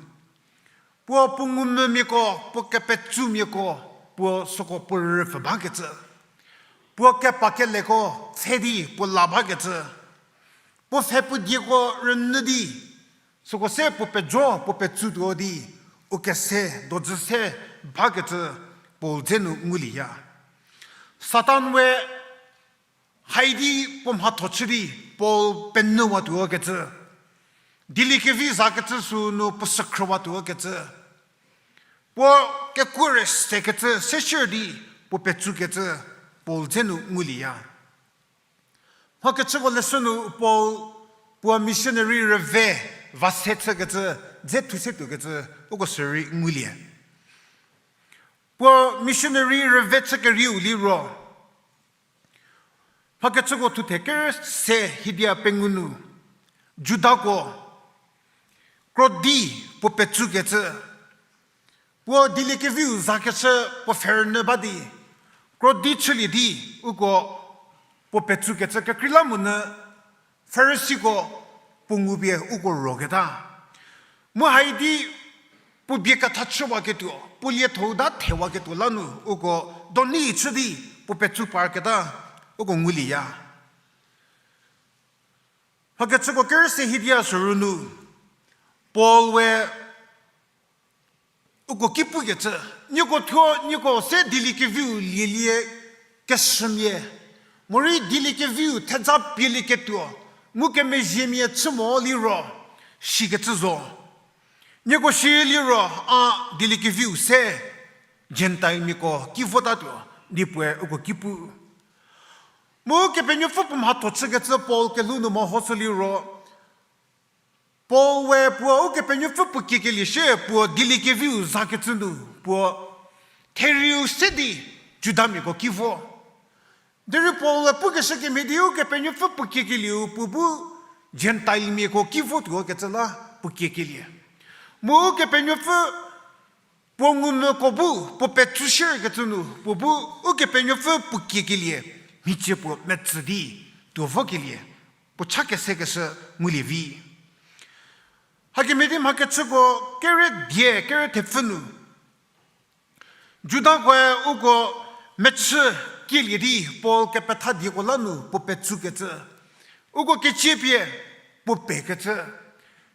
puo puo ngumvümiako, puo kepetsumiako, puo süko puo rüpfü bakecü, puo kepa keleko tse di puo la bakecü, puo pfhe puo dieko rünyü di, süko se puo pejo puo petsutuo di, u kese dojü se bakecü Paul dze nu ngulieya. Satan we haidi puo mhatho chü di Paul penyüwatuokecü, dieliekevi zakecü sü nu puo sükhrüwatuokecü, puo kekuo re sekecü seshür di puo petsukecü Paul dze nu ngulieya. Mhakechüko leshü nu Paul puo missionary rüve va se chükecü, dze thu se tuokecü, uko sürei ngulie. Puo missionary rüve chü kerieu liro, mhakechüko thuthe ker se hidia pengou nu, Judako krodi puo petsukecü, puo dieliekeviu zakecü puo pfherünyü ba di, krodi chülie di uko puo petsukecü kekreilamonyü Farisiko puo ngupie uko roketa. Mu haidi puo bie ketha chüwaketuo, puo lietho-u da thewaketuo la nu uko doni chü di puo petsu parketa uko ngulieya. Mhakechüko ker se hidia sürü nu, Paul we uko ki pukecü, nieko thuo nieko se dieliekeviu lielie keshümia, morei dieliekeviu theja pielieketuo ngukemezhiemia chü mo liro, shikecü zo. Nieko shi liro a dieliekeviu se Gentilemiako ki votatuo, di puoe uko ki pu. Mu Kepenuopfü puo mhatho chükecü Paul kelhou nu mehoshü liro, Paul we puo Ukepenuopfü puo kiekelie shie puo dieliekeviu zakecü nu puo therieu se di Judamiako ki vo. Derei Paul we pukeshü kemhie di Ukepenuopfü puo kiekelieu puo bu Gentilemiako ki votuo kecü la puo kiekelie. Mu Ukepenuopfü puo ngumvüko bu puo petsu shierkecü nu puo bu Ukepenuopfü puo kiekelie mhicie puo metsü di tuo vokelie puo cha kesekeshü ngulie vi. Hakemhie di mhakechüko kere die kere thepfü nu, Judakoe uko mechü kielie di Paul kepethadieko la nu puo petsukecü, uko kecie pie puo pekecü,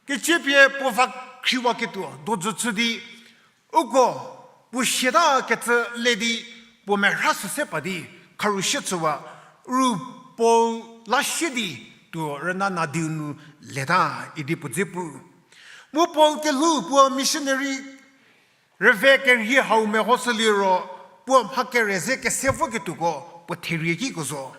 kecie pie puo va khriwaketuo dojü chü di, uko puo siatakecü le di puo merha süse pa di kharu sie chüwa, ru Paul la sie di tuo rüna nadiu nu leta idi puo dze pu. Mu Paul kelhou puo missionary rüve kerie hau mehoshü liro, puo mha kere ze kese voketuoko puo therie kiko zo.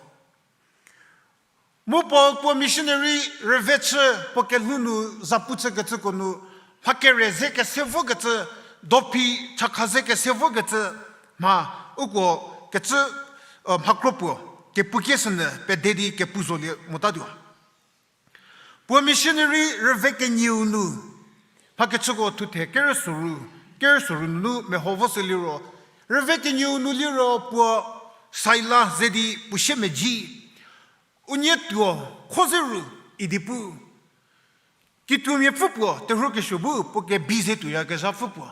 Mu Paul puo missionary rüve chü puo kelhou nu zapu chükecüko nu, mha kere ze kese vokecü, dophi chakha ze kese vokecü, mha uko kecü, mha kro puo kepu kieshünyü pede di kepu zolie motatuo. Puo missionary rüve kenieu nu, mhakechüko thuthe kerü soru, kerü soru nunu meho voshü liro, rüve kenieu nu liro puo Sila ze di puo siemedzi, unie tuo kho ze ru idi pu. Kituomiapfü puo terhuo kesuo bu puo kebi ze tuoyakezhapfü puo,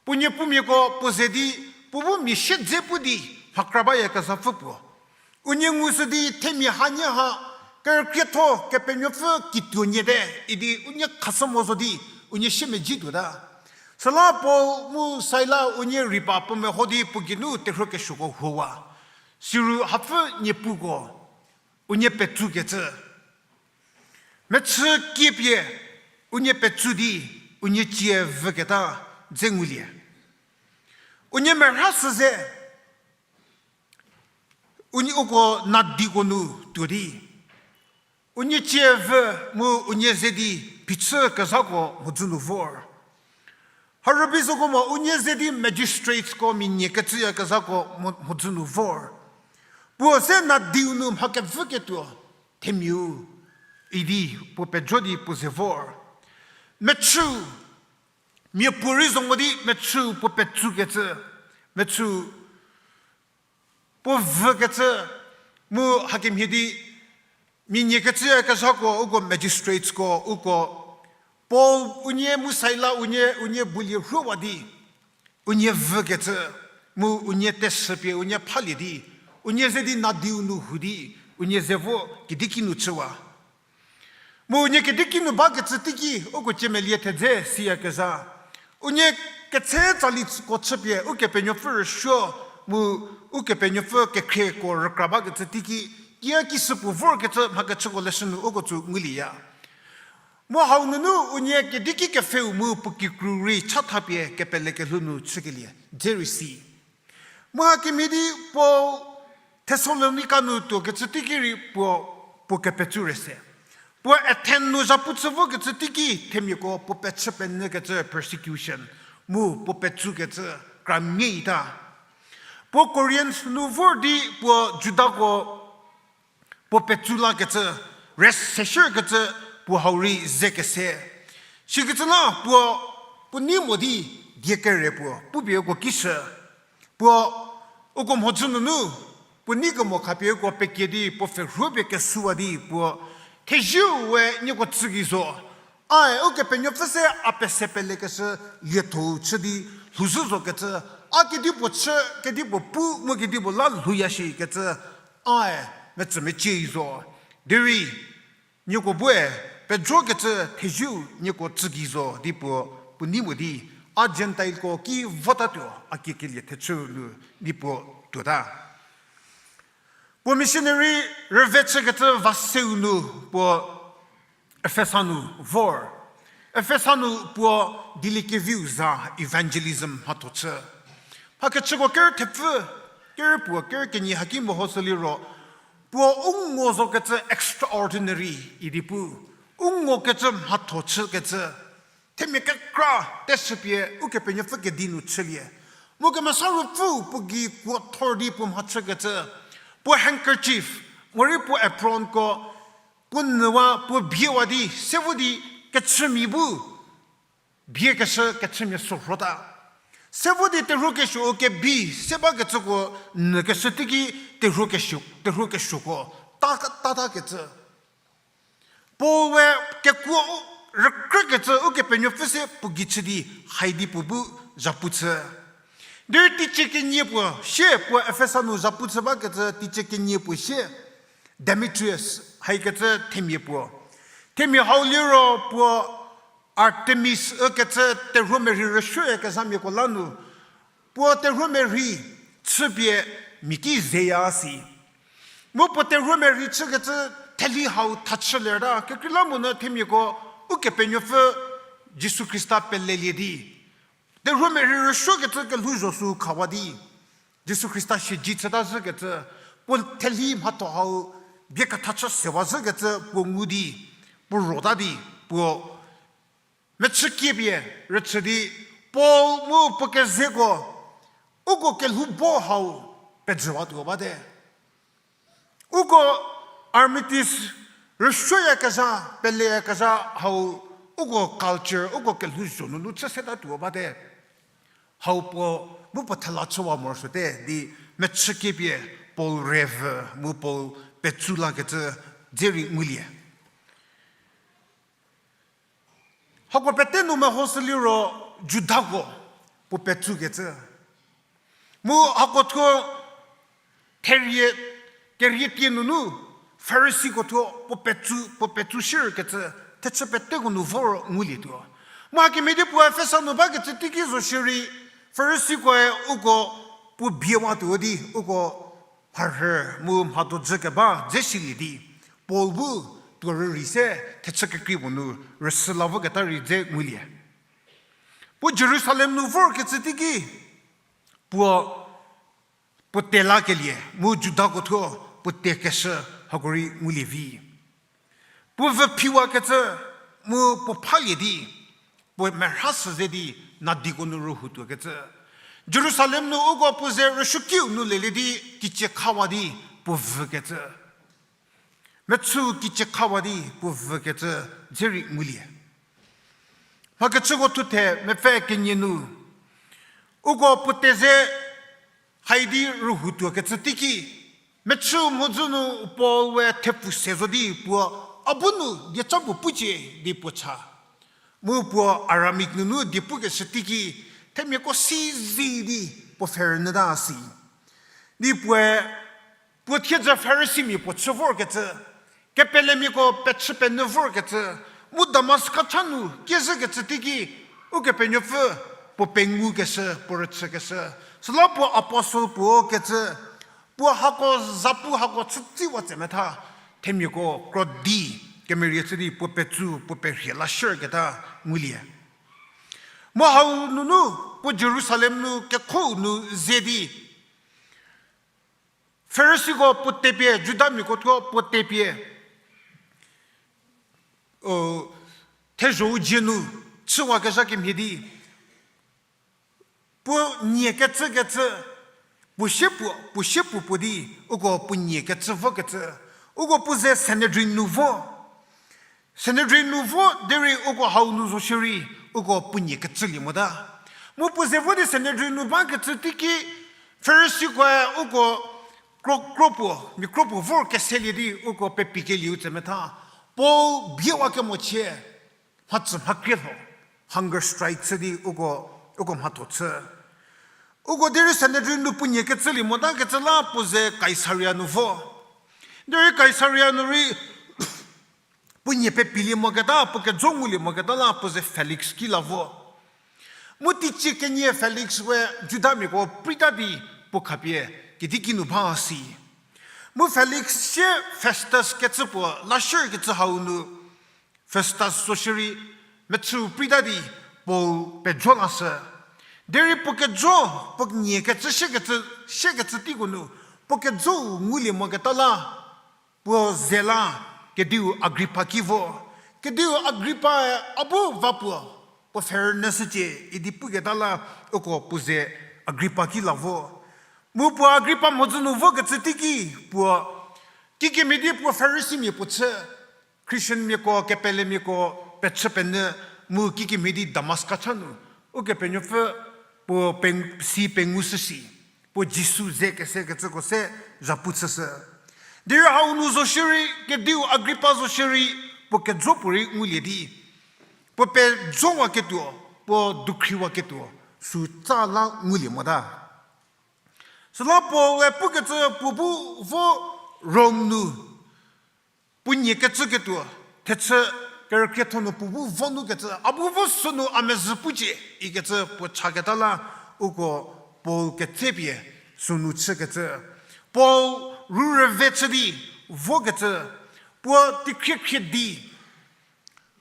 puo niepumiako puo ze di, puo bu mia siedze pu di mhakra bayakezhapfü puo, unie ngushü di themia hanie ha kerükrietho Kepenuopfü kituo nyie te idi unie khashü mo zo di unie siemedzi tuota. Süla Paul mu Sila unie ripa puo meho di puo geinu terhuo kesuoko huowa. Siru hapfü niepuko unie petsukecü, mechü kiepie unie petsu di unie cie vüketa dze ngulie. Unie merha sü ze Unie uko nadiko nu tuo di, unie tsievü mu unie ze di phichü kezhako mhodzü nu vor. Harübei zoko mo unie ze di magistrateko mia nie kecüyakezhako mo-, mhodzü nu vor. Puo se nadiu nu mha kevüketuo themiau idi puo pejo di puo ze vor. Mechü, miapuorei zo mo di mechü puo petsukecü, mechü puo vükecü, mu hakemhie di mia nie kecüyakezhako, uko magistrateko, uko Paul unie mu Sila unie, unie bulie rhuwa di, unie vükecü, mu unie teshüpie unie phalie di, unie ze di nadiu nu hu di, unie ze vo kediki nu chüwa. Mu unie kediki nu bakecü teiki uko ciemelie thedze siyakezha. Unie ketse tsali ko chüpie Ukepenuopfü rüsuo, mu Ukepenuopfü kekhrieko rükra bakecü teiki, kiaki süpuo vorkecü mhakechüko leshü nu uko tsü ngulieya. Mu hau nunu unie kediki kepfheu mu puo kikru rei chathapie kepele kelhou nu chükelie dze rei si. Mu hakemhie di Paul Thessalonika nu tuokecü teiki rei puo, puo kepetsu rei se. Puo Athen nu zhapu chü vokecü teiki themiako puo pechü penyükecü persecution, mu puo petsukecü kramie ita. Puo Corinth nu vor di puo Judako puo petsu lakecü, rest seshükecü puo hau rei ze kese. Sikecü la puo, puo nei mo di die kere puo pupie uko kishü. Puo uko mhodzü nunu, puo nei kemo khapie uko pekie di puo pfhe rhopie kesuwa di puo, theziu we nieko tsü gei zo. Ae Ukepenuopfü se a pese pelekeshü lietho chü di lhouzhü zokecü, a kedipuo chü, kedipuo pu mu kedipuo la lhouya shikecü, ae metsümecie zo. Derei nieko bue pejokecü theziu nieko tsü gei zo di puo, puo nei mo di, a Gentileko ki votatuo a kiekelie thechü nu di puo tuota. Puo missionary rüve chükecü vaseu nu puo Efesa nu vor. Efesa nu puo dieliekeviu za evangelism mhatho chü. Mhakechüko ker thepfü, ker puo ker kenie haki mehoshü liro, puo u ngo zokecü extraordinary idi pu, u ngokecü mhatho chükecü, themia kekra teshüpie Ukepenuopfü kedi nu chülie. Mu Kemesa Ruopfü puo gei kuo thor di puo mhachükecü, puo handkerchief, morei puo apronko, puo nyüwa, puo biewa di, se vo di kechümia bu, biekeshü kechümia sorhota. Se vo di terhuo kesuo kebi, se bakecüko nyükeshü teiki terhuo kesuo, terhuo kesuoko, ta, tatakecü. Paul we kekuo rükrükecü Ukepenuopfü se puo gei chü di haidi puo bu zhapu chü. Derei teicie kenie puo sie puo Efesa nu zhapu chü bakecü teicie kenie puo sie Demetrius haikecü themia puo. Themia hau liro puo Artemis ükecü terhuomerhi rüsuoyakezhamiako la nu puo terhuomerhi chüpie mia ki zeya si. Mu puo terhuomerhi chükecü theli hau thachü lerta, kekreilamonyü themiako Ukepenuopfü Jisu Khrista pelelie di terhuomerhi rüsuokecü kelhouzho sü khawa di, Jisu Khrista siedze chüta zhükecü, puo theli mhatho hau bie kethachü sewa zhükecü puo ngu di, puo rota di, puo mechükiepie rüchü di, Paul mu puo kezeko, uko kelhou bo hau pejüwatuo bate. Uko Artemis rüsuoyakezha, peleyakezha hau, uko culture, uko kelhouzho nunu chü setatuo bate. Hau puo, mu puo thela chüwa morosuote di mechükiepie Paul revü mu Paul petsu lakecü dze rei ngulie. Hako pete nu mehoshü liro Judako puo petsukecü. Mu hako thuo therie, kerie tie nunu Farisiko thuo puo petsu, puo petsu shierkecü thechü peteko nu vor ngulietuo. Mu hakemhie di puo Efesa nu bakecü teiki zo shierei Farisikoe uko puo biewatuo di uko mharhü mu mhadojü keba dze silie di, Paul bu tuo rürei se thechü kekrei puo nu rüsü la voketa rei dze ngulie. Puo Jerusalem nu vorkecü teiki, puo puo te lakelie, mu Judako thuo puo tekeshü hako rei ngulie vi. Puo vü phiwakecü, mu puo phalie di, puo merha sü ze di, nadiko nu rühou tuokecü. Jerusalem nu uko puo ze rüsuokiu nu lelie di, kicie khawa di, puo vükecü. Mechü kicie khawa di puo vükecü dze rei ngulie. Mhakechüko thuthe mepfü kenie nu, uko puo te ze haidi rühou tuokecü teiki, mechü mhodzü nu Paul we thepfu se zo di puo a bu nu dieca puo pucie di puo cha. Mu puo Aramaic nunu die pukeshü teiki, themiako si zi di puo pfhe rünyüta si. Di puoe, puo thiedzü Farisimia puo chü vorkecü, kepelemiako pechü penyü vorkecü, mu Damaska cha nu kiezhükecü teiki, Ukepenuopfü puo pengukeshü, puo rüchükeshü. Süla puo apostle puo kecü, puo hako zapu hako chütsiwa tse metha, themiako krodi kemerie chü di puo petsu, puo perhie lashüketa ngulie. Mu hau nunu, puo Jerusalem nu kekhou nu ze di, Farisiko puo tepie, Judamiako thuo puo tepie, o, thezho-u dzie nu chüwakezha kemhie di, puo nie kecükecü, puo sie puo, puo sie puo puo di, uko puo nie kecü vokecü, uko puo ze Sanhedrin nu vo. Sanhedrin nu vo derei uko hau nu zo shierei, uko puo nie kecülie mota. Mu puo ze vo di Sanhedrin nu bakecü teiki, Farisikoe uko kro, kro puo, mia kro puo vor keselie di uko pepikelieu tse metha, Paul biewa kemochie, mhatsü mhakrie lho, hunger strike chü di uko, uko mhatho chü. Uko derei Sanhedrin nu puo nie kecülie motakecü la puo ze Kaisaria nu vo. Derei Kaisaria nu rei puo nie pepilie moketa, puo kejo ngulie moketa la puo ze Felix ki la vo. Mu teicie kenie Felix we Judamiako preita di puo khapie kedi kinu ba si. Mu Felix sie Festus kecü puo lashükecü hau nu Festus zo shierei mechüu preita di Paul pejo lashü. Derei puo kejo, puo nie kecü siekecü, siekecü teiko nu, puo kejou ngulie moketa la, puo ze la, kediu Agripa ki vo. Kediu Agripae a bu va puo, puo pfhe rünyüshücie idi puketa la, uko puo ze Agripa ki la vo. Mu puo Agripa mhodzü nu vokecü teiki, puo kikemhie di puo Farisimia puo chü, Christianmiako, kepelemiako pechü penyü, mu kikemhie di Damaska cha nu, Ukepenuopfü puo peng-, si pengushü si, puo Jisu ze kesekecüko se zhapu chüshü. Derei hau nu zo shierei, kediu Agripa zo shierei, puo kejo puorei ngulie di, puo pejowaketuo, puo dukhriwaketuo, sü tsa la ngulie mota. Süla Paul-e pukecü puo bu vo Rom nu, puo nie kecüketuo, thechü kerükrietho nu puo bu vo nu kecü, a bu vo sünu a mezhü pucie, ikecü puo chaketa la, uko Paul ketsepie sünu chükecü. Paul ru rüve chü di vokecü, puo teikhrie khrie di,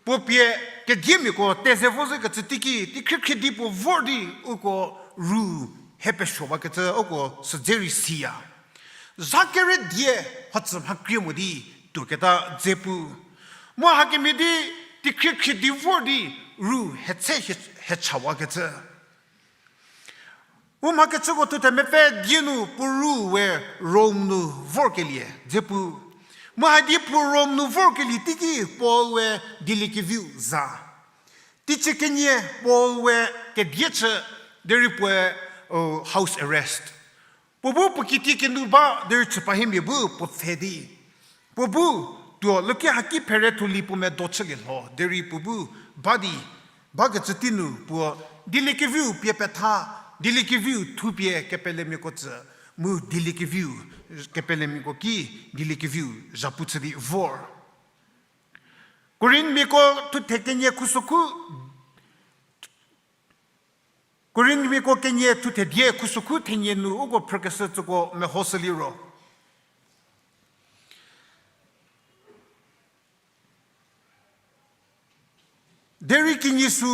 puo pie kediemiako teze vo zhükecü teiki, teikhrie khrie di puo vor di uko ru he pesuowakecü uko sü dze rei siya. Zha kere die mhatsü mhakrie mo di tuoketa dze pu. Mu hakemhie di teikhrie khrie di vor di ru hetse he, he chawakecü. U mhakechüko thuthe mepfü die nu puo ru we Rom nu vorkelie dze pu. Mu hadi puo Rom nu vorkelie teiki Paul we dieliekeviu za. Teicie kenie Paul we kedie chü derei puoe, o, house arrest. Puo bu puo kiti kenu ba derei chüpahimia bu puo pfhe di. Puo bu tuo loki haki phere thuli puo medo chülie lho derei puo bu ba di, bakecü tei nu puo dieliekeviu pie petha, dieliekeviu thupie kepelemiako tsü, mu dieliekeviu, kepelemiako ki dieliekeviu zhapu chü di vor. Korinthmiako thuthe kenie khusokhu, Korinthmiako kenie thuthe die khusokhu thenie nu uko phrükeshü tsüko mehoshü liro. Derei kinyi sü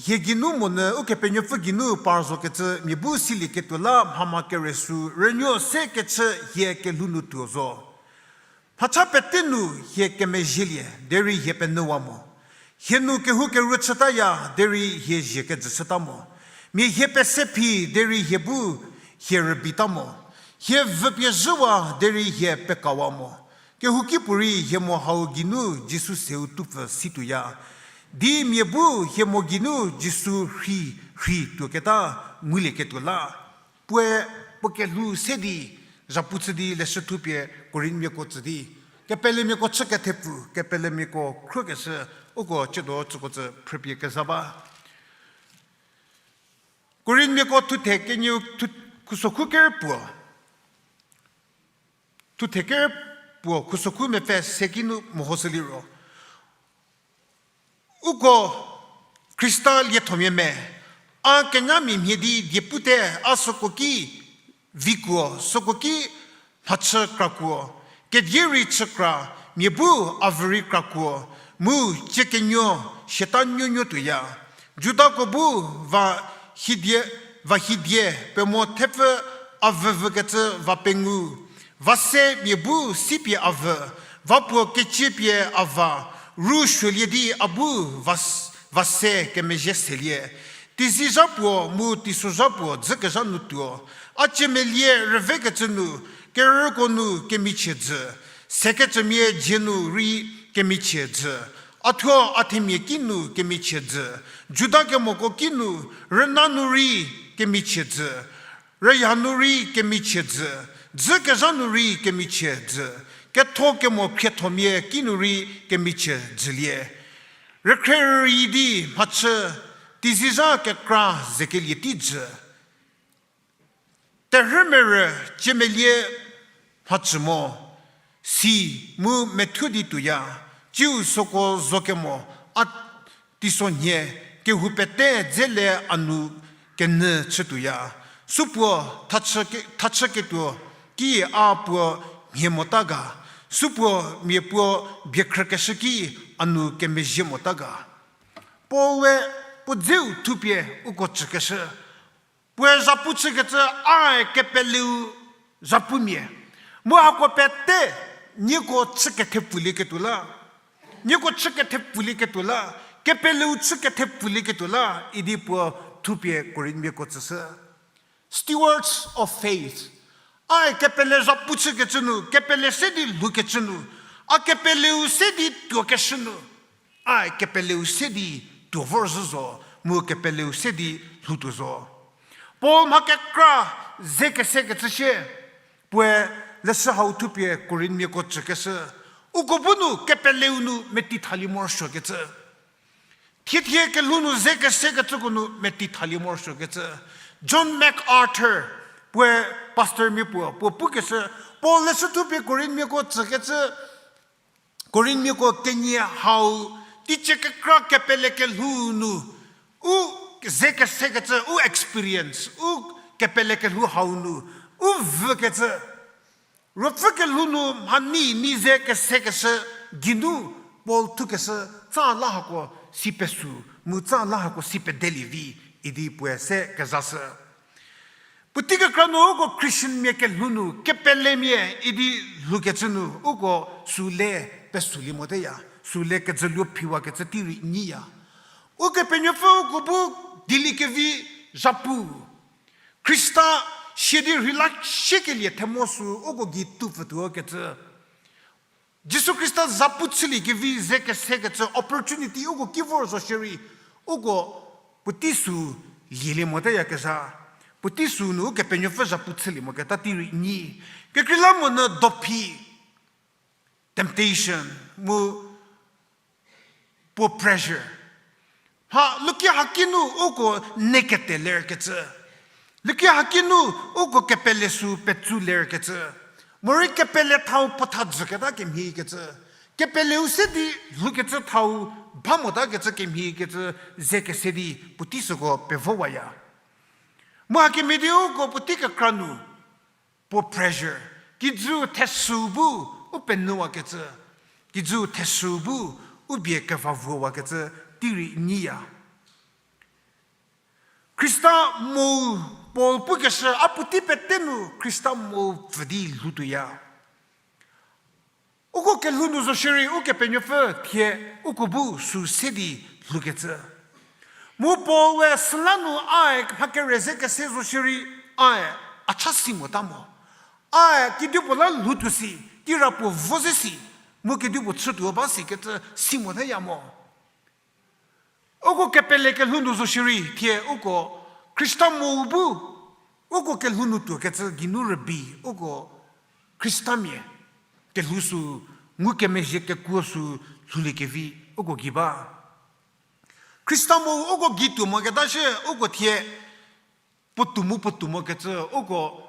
hie geinu monyü Ukepenuopfü geinu par zokecü mia bu silieketuo la mhama kere sü rünuo se kechü hie kelhou nu tuo zo. Mhacha pete nu hie kemezhielie, derei hie penyüwa mo. Hie nu kehoukeru chütaya, derei hie zhie kejü chüta mo. Mia hie pese phi, derei hie bu hie rübeita mo. Hie vüpie zhüwa, derei hie pekawa mo. Kehouki puorei hie mo hau geinu Jisu seu tupfü situoya. Di mia bu hie mo geinu Jisu rhei, rhei tuoketa ngulieketuo la. Puoe puo kelhou se di, zhapu chü di leshü thupie Korinthmiako tsü di. Kepelemiako chü kethepfu, kepelemiako khrükeshü, uko chüdo tsüko tsü phrüpie keza ba. Korinthmiako thuthe kenieu thu-, khusokhu ker puo. Thuthe ker puo khusokhu mepfü se ki nu mehoshü liro. Uko Khrista liethomia me, a kenyamia mhie di diepute a süko ki vikuo, süko ki mhachü krakuo, kedie rei chükra, mia bu a vü rei krakuo, mu ciekenuo siata nuonuo tuoya. Judako bu va hidie, va hidie pemo thepfü a vüvükecü va pengu, va se mia bu sipie a vü, va puo keciepie a va, ru suolie di a bu va s-, va se kemezhie selie. Teizizha puo mu teisozha puo dzükezha nu tuo. A ciemelie rüvekecü nu, kerüko nu kemichie dzü, sekecümia dzie nu rei kemichie dzü, a thuo a themia ki nu kemichie dzü, Juda kemoko ki nu, rüna nu rei kemichie dzü, rüya nu rei kemichie dzü, dzükezha nu rei kemichie dzü, ketho kemo khriethomia ki nu rei kemichie dzülie. Rükhrie rüi di mhachü, teizizha kekra zekelie tei dzü. Terhümerü ciemelie mhachü mo, si mu methuo di tuoya, tsiu süko zo kemo, a teisonhie kehou pete dzele a nu kenyü chütuoya. Supuo thachü ke-, thachüketuo ki a puo mhie mota ga, supuo mia puo biekhrükeshü ki a nu kemezhie mota ga. Paul-e puo dzeu thupie uko tsükeshü. Puoe zhapu chükecü ae kepeleu zhapumia. Mu hako pete nieko chü kethepfulieketuo la. Nieko chü kethepfulieketuo la. Kepeleu chü kethepfulieketuo la. Idi puo thupie Korinthmiako tsüshü. Stewards of faith. Ae kepele zhapu chükecü nu, kepele se di lhoukecü nu, a kepeleu se di tuokeshü nu, ae kepeleu se di tuo vorzhü zo, mu kepeleu se di lhoutuo zo. Paul mha kekra ze kesekecü sie, puoe leshü hau thupie Korinthmiako tsükeshü, uko bu nu kepeleu nu meti thalie morosuokecü. Thiethie kelhou nu ze kesekecüko nu meti thalie morosuokecü. John MacArthur, puoe pastormia puo, puo pukeshü, Paul leshü thupie Korinthmiako tsükecü, Korinthmiako kenie hau, teicie kekra kepele kelhou nu, u ze kesekecü, u experience, u kepele kelhou hau nu, u vükecü. Ruopfü kelhou nu mhanei nei ze kesekeshü geinu Paul thukeshü tsa la hako si pesü, mu tsa la hako si pedelie vi, idi puoe se kezashü. Puotei kekra nu uko Christianmia kelhou nu, kepelemia idi lhoukecü nu, uko süle pesülie moteya, süle kejüluo phiwakecü tei rei nyiya. Ukepenuopfü uko bu dieliekevi zhapu. Khrista sia di rheila siekelie themo sü uko gei tupfütuo kecü. Jisu Khrista zhapu chüliekevi ze kesekecü opportunity uko ki vor zo shierei, uko puotei sü lielie moteyakezha, puotei sü nu Ukepenuopfü zhapu chülie moketa tei rei nyi. Kekreilamonyü dophi, temptation, mu peer pressure. Ha, luki haki nu uko ne kete lerkecü. Luki haki nu uko kepele sü petsu lerkecü. Morei kepele thau puotha jüketa kemhiekecü. Kepeleu se di lhoukecü thau ba motakecü kemhiekecü ze kese di puotei süko pevowaya. Mu hakemhie di uko puotei kekra nu peer pressure. Kijü thesü bu u penyüwakecü. Kijü thesü bu u bie keva vuowakecü tei rei nyiya. Khrista mo, Paul pukeshü, a puotei pete nu Khrista mo pfü di lhoutuoya. Uko kelhou nu zo shierei Ukepenuopfü thie uko bu sü se di lhoukecü. Mu Paul-e süla nu ae mha kere ze kese zo shierei ae a cha si mota mo. Ae kedipuo la lhoutuo si, kirapuo vo ze si, mu kedipuo chütuo ba sikecü si motaya mo. Uko kepele kelhou nu zo shierei thie uko Khrista mo bu, uko kelhou nu tuokecü geinu rübei uko Khristamia kelhou sü ngukemezhie kekuo sü lhouliekevi uko gei ba. Khrista mo uko gei tuo moketa shie uko thie puotou mu puotou mokecü uko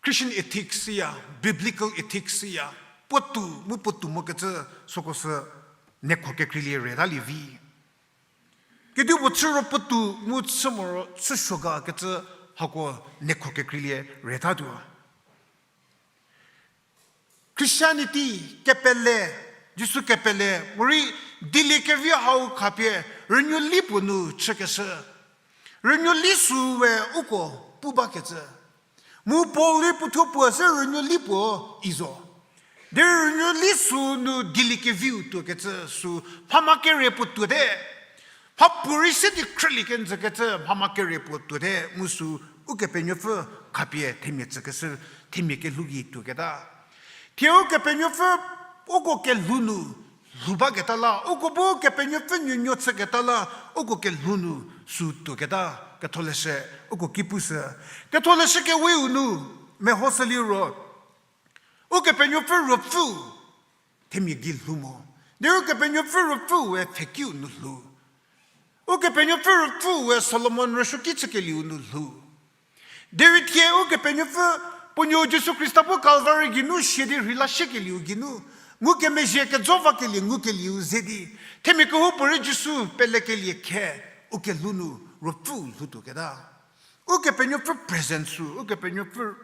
Christian ethics ya, biblical ethics ya, puotou mu puotou mokecü süko sü nekhro kekreilie reta lievi. Kedipuo chü ro puotou mu chü moro chü suo ga kecü hako nekhro kekreilie retatuo. Christianity kepele, Jisu kepele, morei dieliekevi hau khapie rünuoli puo nu chükeshü. Rünuoli süu we uko pu bakecü. Mu Paul rei puothuo puo se rünuoli puo i zo. Derei rünuoli süu nu dieliekeviu tuokecü sü mhama kere puo tuote. Mhapuorei se di khrülie kenjükecü mhama kere puo tuote mu sü Ukepenuopfü khapie themia tsükeshü, themia kelhou gei tuoketa. Thie Ukepenuopfü uko kelhou nu lhou baketa la, uko bu Kepenuopfü nuonuo chüketa la, uko kelhou nu sü tuoketa, ketholeshü uko ki pushü. Ketholeshü keweu nu mehoshü liro, Ukepenuopfü Ruopfüu themia gei lhou mo. Derei Ukepenuopfü Ruopfüu we pfhekiu nu lhou. Ukepenuopfü Ruopfüu we Solomon rüsuoki chükelieu nu lhou. Derei thie Ukepenuopfü puo nuo Jisu Khrista bu Calvary geinu sia di rheila shiekelieu geinu, ngukemezhie kejo vakelie ngukelieu ze di, themia kehoupuorei Jisu pelekelie khe, u kelhou nu Ruopfüu lhoutuoketa. Ukepenuopfü presence sü, Ukepenuopfü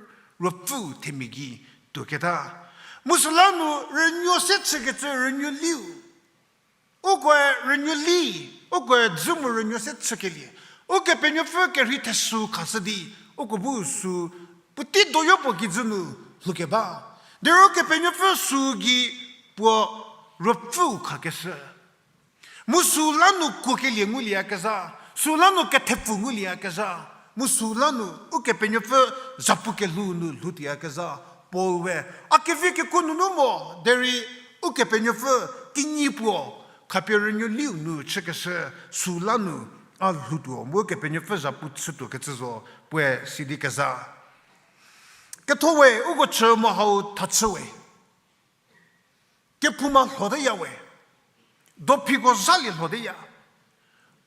Ruopfüu themia gei tuoketa. Mu süla nu rünuo se chükecü rünuoliu ukoe rünuoli, ukoe dzü mu rünuo se chükelie, Ukepenuopfü kerhei thesü khashü di, uko bu sü puotei doyopuo kijü nu lhoukeba. Derei Ukepenuopfü sü gei puo Ruopfüu khakeshü. Mu süla nu kuokelie ngulieyakezha, süla nu kethepfu ngulieyakezha, mu süla nu Ukepenuopfü zhapu kelhou nu lhoutuoyakezha, Paul we, a kevi kekuo nunu mo, derei Ukepenuopfü kinyi puo, khapie rünuoliu nu chükeshü, süla nu a lhoutuo, mu Ukepenuopfü zhapu chütuokecü zo, puoe sidi kezha. Ketho we, uko chü mo hau thachü we. Kephouma lhoteya we. Dophiko zhalie lhoteya.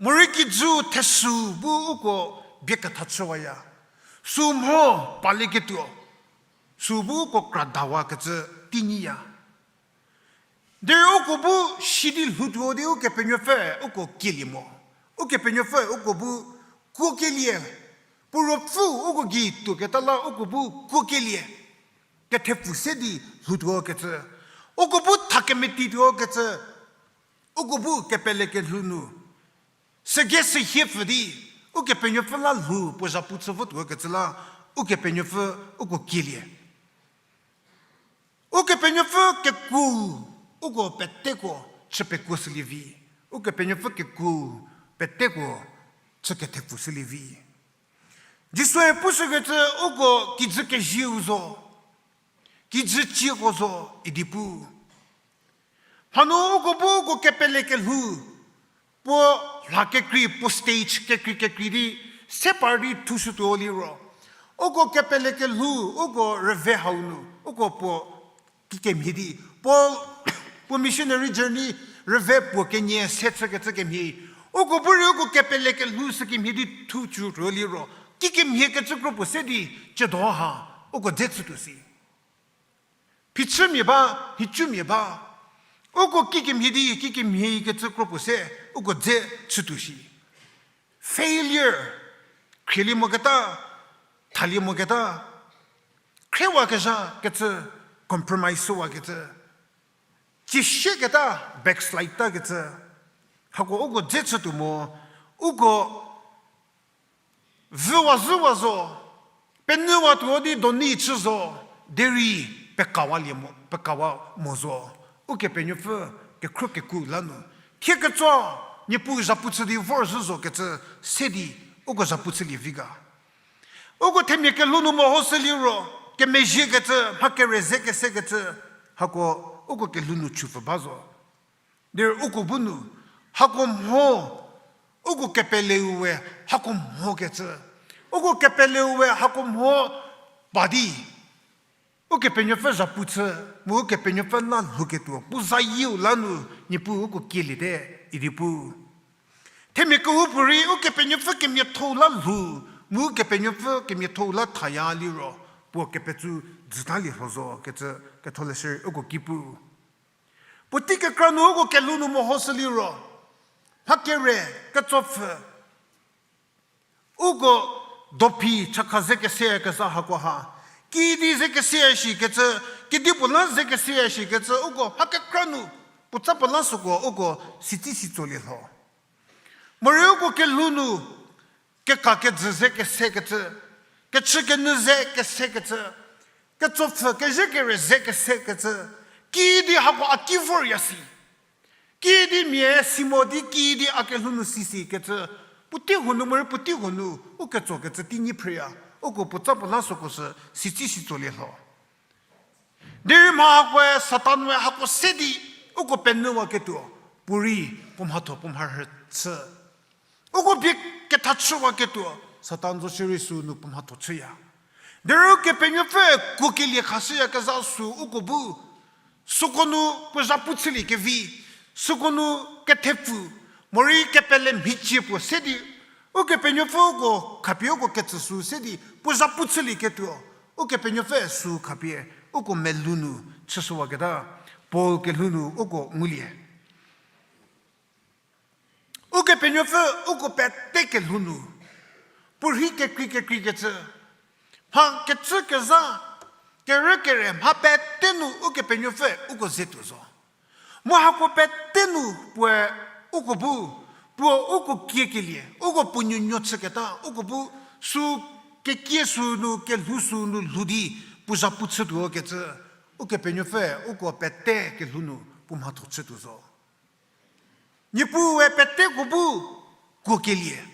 Morei kijü thesü bu uko bie ketha chüwaya. Sü mho palieketuo. Sü bu uko kradawakecü teinyiya. Derei uko bu sidi lhoutuo di Ukepenuopfü uko kielie mo. Ukepenuopfü uko bu kuokelie. Puo Ruopfü uko gei tuoketa la uko bu kuokelie. Kethepfu se di lhoutuokecü. Uko bu thakemetituokecü. Uko bu kepele kelhou nu. Sügei sehie pfü di. Ukepenuopfü la lhou puo zhapu chü votuokecü la. Ukepenuopfü uko kielie. Ukepenuopfü kekuou, uko peteko chü pekuo shülie vi. Ukepenuopfü kekuou, peteko chü kethepfu shülie vi. Jisue pushükecü uko kijü kezieu zo, kijü cieko zo idi pu. Hanu uko bu uko kepele kelhou, puo lha kekrei, puo stage kekrei kekrei di, se par di thushütuo liro. Uko kepele kelhou, uko rüve hau nu, uko puo kikemhie di, Paul, puo missionary journey rüve puo kenie se chükecü kemhie. Uko bu rei uko kepele kelhou sükemhie di thushütuo liro. Kikemhie kecü kro puo se di, chüdo ha, uko dze chütuo si. Phichümia ba, nhicumia ba. Uko kikemhie di, kikemhie kecü kro puo se, uko dze chütuo shi. Failure, khrielie moketa, thalie moketa, khriewakezha kecü, compromise shüwakecü, cisieketa, backslide takecü. Hako uko dze chütuo mo, uko vüwa zhüwa zo, penyüwa tuo di doni chü zo, derei pekawa lie mo, pekawa mo zo. Ukepenuopfü kekhruo keku la nu, thie ketso, Niepuu zhapu chü di vor zhü zo kecü se di, uko zhapu chülie vi ga. Uko themia kelhou nu mehoshü liro, kemezhiekecü, mha kere ze kesekecü, hako uko kelhou nu chupfü ba zo. Derei uko bu nu, hako mho, uko kepeleu we hako mhokecü, uko kepeleu we hako mho pa di, Ukepenuopfü zhapu chü, mu Ukepenuopfü la lhouketuo, puo zayieu la nu Niepuu uko kieliete, idi pu. Themia kehoupuorei Ukepenuopfü kemiatho-u la lhou, mu Ukepenuopfü kemiatho-u la thaya liro, puo kepecü dzütalie lho zo kecü Ketholeshü uko ki pu. Puotei kekra nu uko kelhou nu mehoshü liro, mha kere, ketsopfü, uko dophi chakha ze kese kezha hako ha, kiüdi ze kese shikecü, kedipuo la ze kese shikecü, uko mha kekra nu, puotsa puo la süko uko sitsi sitsolie lho. Morei uko kelhou nu, keka kejü ze kesekecü, kechükenyü ze kesekecü, ketsopfü kezhü kere ze kesekecü, kiüdi hako a ki vorya si. Kiüdi mia si mo di kiüdi a kelhou nu si sikecü, puotei huo nu morei puotei huo nu, u ketsokecü tei nyi phreya, uko puotsa puo la süko sü sitsi sitsolie lho. Derei mha hakoe Satan we hako se di, uko penyüwaketuo, puorei puo mhatho puo mharhü chü. Uko bie kethachüwaketuo, Satan zo shierei sünu puo mhatho chüya. Derei Ukepenuopfü kuokelie khashüyakezha sü uko bu, süko nu puo zhapu chüliekevi, süko nu kethepfu, morei kepele mhicie puo se di, Ukepenuopfü uko khapie uko ketsü sü se di puo zhapu chülieketuo, Ukepenuopfü sü khapie uko melou nu chüshüwaketa, Paul kelhou nu uko ngulie. Ukepenuopfü uko pete kelhou nu, puorhi kekrei kekreikecü, mha kecü kezha, kerü kere mha pete nu Ukepenuopfü uko ze tuo zo. Mu hako pete nu puoe uko bu, puo uko kiekelie, uko puo nuonuo chüketa, uko bu sü kekie sünu, kelhou sünu lhou di, puo zhapu chütuo kecü, Ukepenuopfü uko pete kelhou nu puo mhatho chütuo zo. Niepuue peteko bu kuokelie,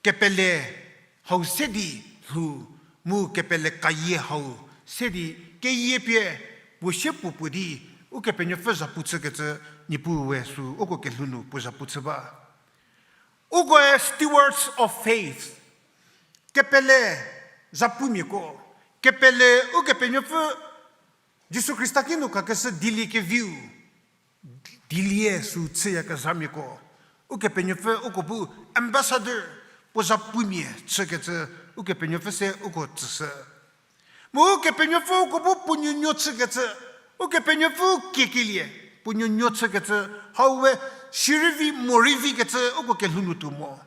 kepele hau se di lhou, mu kepele kayie hau se di keyie pie puo sie puo puo di, Ukepenuopfü zhapu chükecü, Niepuue sü uko kelhou nu puo zhapu chü ba. Ukoe stewards of faith, kepele zhapumiako, kepele Ukepenuopfü Jisu Khrista kinu khakeshü dieliekeviu, dielie sü chüyakezhamiako, Ukepenuopfü uko bu ambassador, puo zhapumia chükecü, Ukepenuopfü se uko tsüshü. Mu Ukepenuopfü uko bu puo nuonuo chükecü, Ukepenuopfü kiekelie, puo nuonuo chükecü, hau we shierei vi morei vikecü uko kelhou nu tuo mo.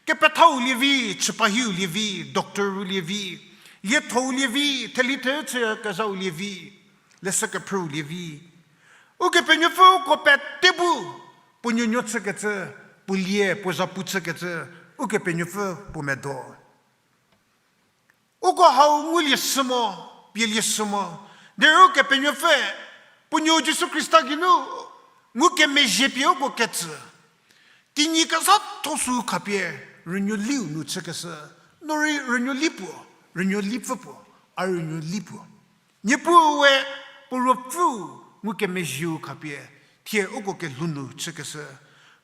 Kepethau lie vi, chüpahiu lie vi, doctor-u lie vi, liethou lie vi, theli the chüyakezhau lie vi, leshü kephrüu lie vi. Ukepenuopfü uko pete bu puo nuonuo chükecü, puo lie, puo zhapu chükecü, Ukepenuopfü puo medo. Uko hau ngulie shü mo, pielie shü mo, derei Ukepenuopfü, puo nuou Jisu Khrista geinu, ngukemezhie pie uko ketsü. Kinyi kezhatho sü khapie, rünuoliu nu chükeshü, no rei rünuoli puo, rünuolipfü puo, a rünuoli puo. Niepuue puo ruopfüu ngukemezhieu khapie, thie uko kelhou nu chükeshü.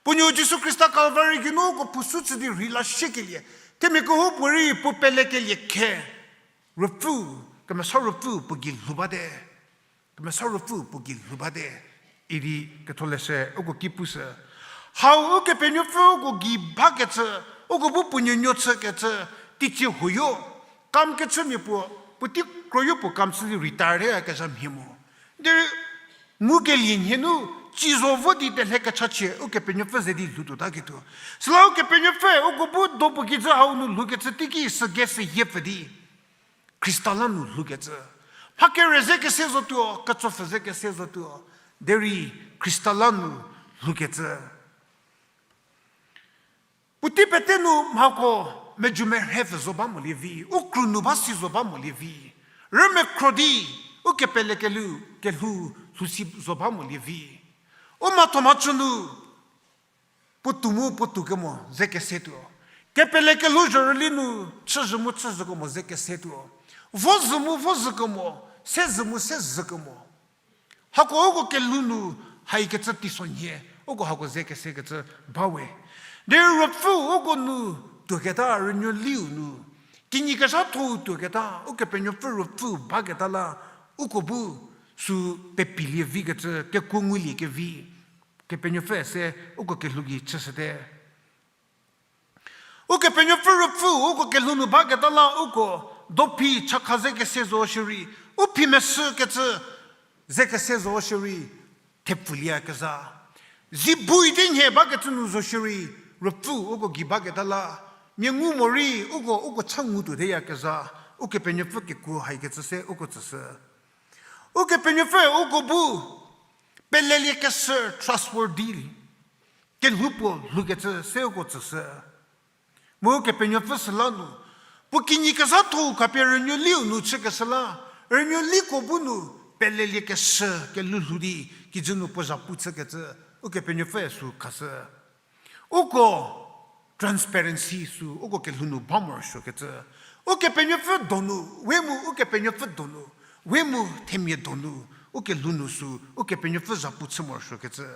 Puo nuou Jisu Khrista Calvary geinu uko phusu chü di rheila shiekelie, themia kehoupuorei puo pelekelie khe, ruopfüu, kemesa ruopfüu puo gei lhou bate. Kemesa ruopfüu puo gei lhou bate, idi Ketholeshü uko ki pushü. Hau Ukepenuopfü uko gei bakecü, uko bu puo nuonuo chükecü, teicie huoyo, kam kechümia puo, puotei kroyo puo kam chü di retire yakezha mhie mo. Derei ngukelie nhie nu, ci zo vo di telhe kechachie Ukepenuopfü ze di lhoutuotaketuo. Süla Ukepenuopfü uko bu do puo kijü hau nu lhoukecü teiki süge seyie pfü di Khrista la nu lhoukecü. Mha kere ze kese zotuo, ketsopfü ze kese zotuo, derei Khrista la nu lhoukecü. Puotei pete nu mhako meju merhepfü zo ba molie vi, u kru nu ba si zo ba molie vi. Rümekhro di, u kepele kelhou, kelhou lhou si zo ba molie vi. U mhatho mhachü nu, puotou mu puotou kemo ze kese tuo. Kepele kelhou zhorüli nu, chüzhü mu chüzhü kemo ze kese tuo. Vozhü mu vozhü kemo, sezhü mu sezhü kemo. Hako uko kelhou nu haikecü teisonhie, uko hako ze kesekecü ba we. Derei Ruopfü uko nu tuoketa rünuoliu nu, kinyi kezhathou tuoketa, Ukepenuopfü Ruopfü baketa la, uko bu sü pepilie vikecü kekuo ngulie kevi, Kepenuopfü se uko kelhou gei chüshüte. Ukepenuopfü Ruopfü uko kelhou nu baketa la uko dophi chakha ze kese zo shierei, u phi meshükecü ze kese zo shierei, thepfulie kezha. Zi bui di nhie bakecü nu zo shierei, Ruopfü uko gei baketa la, mia ngu morei uko, uko cha ngu tuoteyakezha, Ukepenuopfü kekuo haikecü se uko tsüshü. Ukepenuopfü uko bu peleliekeshü, trustworthy, kelhou puo lhoukecü se uko tsüshü. Mu Ukepenuopfü süla nu, puo kinyi kezhatho khapie rünuoliu nu chükeshü la, rünuoliko bu nu peleliekeshü kelhou lhou di, kijü nu puo zhapu chükecü, Ukepenuopfü sü khashü. Uko transparency sü uko kelhou nu ba morosuokecü. Ukepenuopfü donu, we mu Ukepenuopfü donu, we mu themia donu, u kelhou nu sü Ukepenuopfü zhapu chü morosuokecü.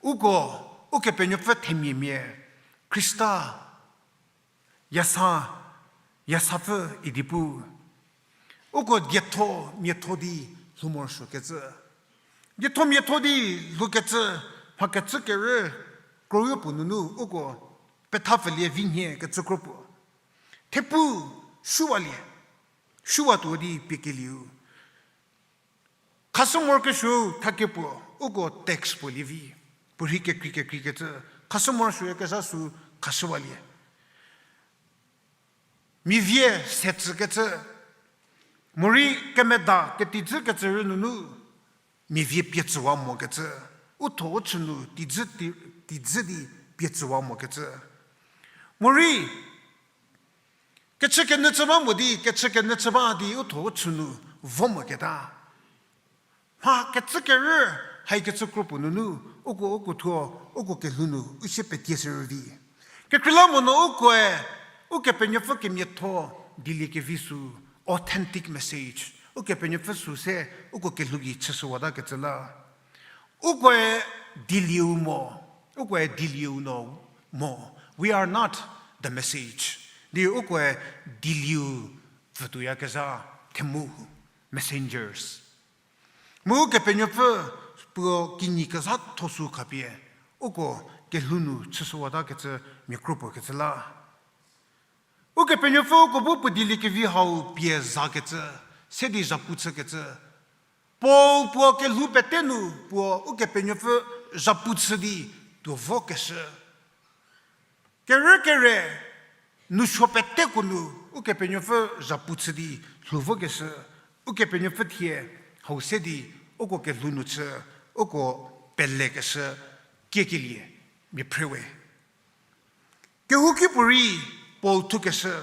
Uko, Ukepenuopfü themiamia, Khrista, yasa, yasapfü idi pu. Uko dietho, miatho di lhou morosuokecü. Dietho miatho di lhoukecü, mhakecü kerü, kroyo puo nunu uko pethapfülie vi nhie kecü kro puo. Thepu, shuwalie, shuwatuo di piekelieu. Khashü morokesuo thakie puo, uko text puo lievi. Puorhi kekrei kekreikecü, khashü morosuoyakezha sü khashüwalie. Mivie setsükecü, morei kemeda ketijükecü rü nunu, mivie pie tsüwa mokecü, u tho u chü nu tijü, ti-, tijü di pie tsüwa mokecü. Morei kechü kenyü chü ba mo di, kechü kenyü chü ba di u tho u chü nu vo moketa. Mha kecü kerü, haikecü kro puo nunu, uko, uko thuo, uko kelhou nu u sie petie shürü vi. Kekreilamonyü ukoe, Ukepenuopfü kemiatho dieliekevi sü, authentic message. Ukepenuopfü sü se, uko kelhou gei chüshüwatakecü la. Ukoe dielieu mo, ukoe dielieu no mo. We are not the message. Di ukoe dielieu pfütuoyakezha themu, messengers. Mu Ukepenuopfü puo kinyi kezhatho sü khapie, uko kelhou nu chüshüwatakecü mia kro puo kecü la. Ukepenuopfü uko bu puo dieliekevi hau pie zakecü, se di zhapu chükecü. Paul puo kelhou pete nu puo Ukepenuopfü zhapu chü di tuo vokeshü. Kerükere, nousuo peteko nu Ukepenuopfü zhapu chü di lhou vokeshü, Ukepenuopfü thie hau se di uko kelhou nu chü, uko pelekeshü, kiekelie, mia phre we. Kehouki puorei Paul thukeshü,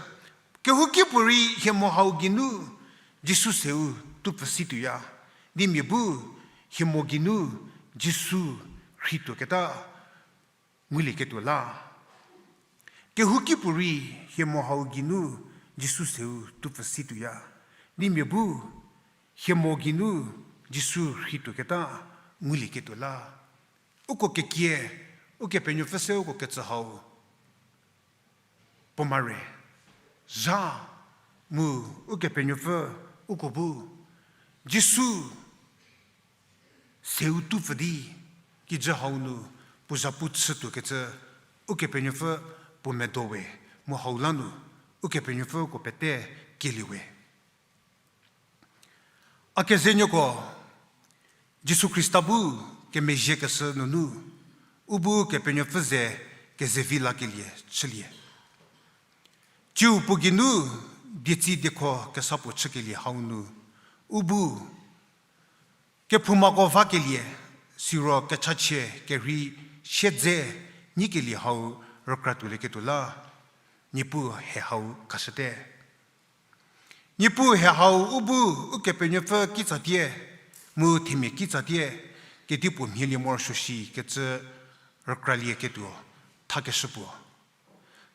kehouki puorei hiemo hau geinu Jisu seu tupfü situoya, di mia bu hiemo geinu Jisu rhei tuoketa ngulieketuo la. Kehouki puorei hiemo hau geinu Jisu seu tupfü situoya, di mia bu hiemo geinu Jisu rhei tuoketa ngulieketuo la. Uko kekie, Ukepenuopfü se uko kecü hau puo mare zha mu Ukepenuopfü uko bu Jisu seu tupfü di kijü hau nu puo zhapu chütuokecü Ukepenuopfü puo medo we, mu hau la nu Ukepenuopfü uko pete kielie we. A kezenuoko, Jisu Khrista bu kemezhiekeshü nunu, u bu Kepenuopfü ze kezevi lakelie chülie. Tsiu puo geinu dietsi diekho kesa puo chükelie hau nu, u bu kephoumako vakelie, siro kechachie kerhei siedze nyikelie hau rükra tuolieketuo la, Niepuu he hau khashüte. Niepuu he hau u bu Ukepenuopfü kitsatie, mu themia kitsatie, kedipuo mhielie morosuo shi kecü rükralieketuo thakeshü puo.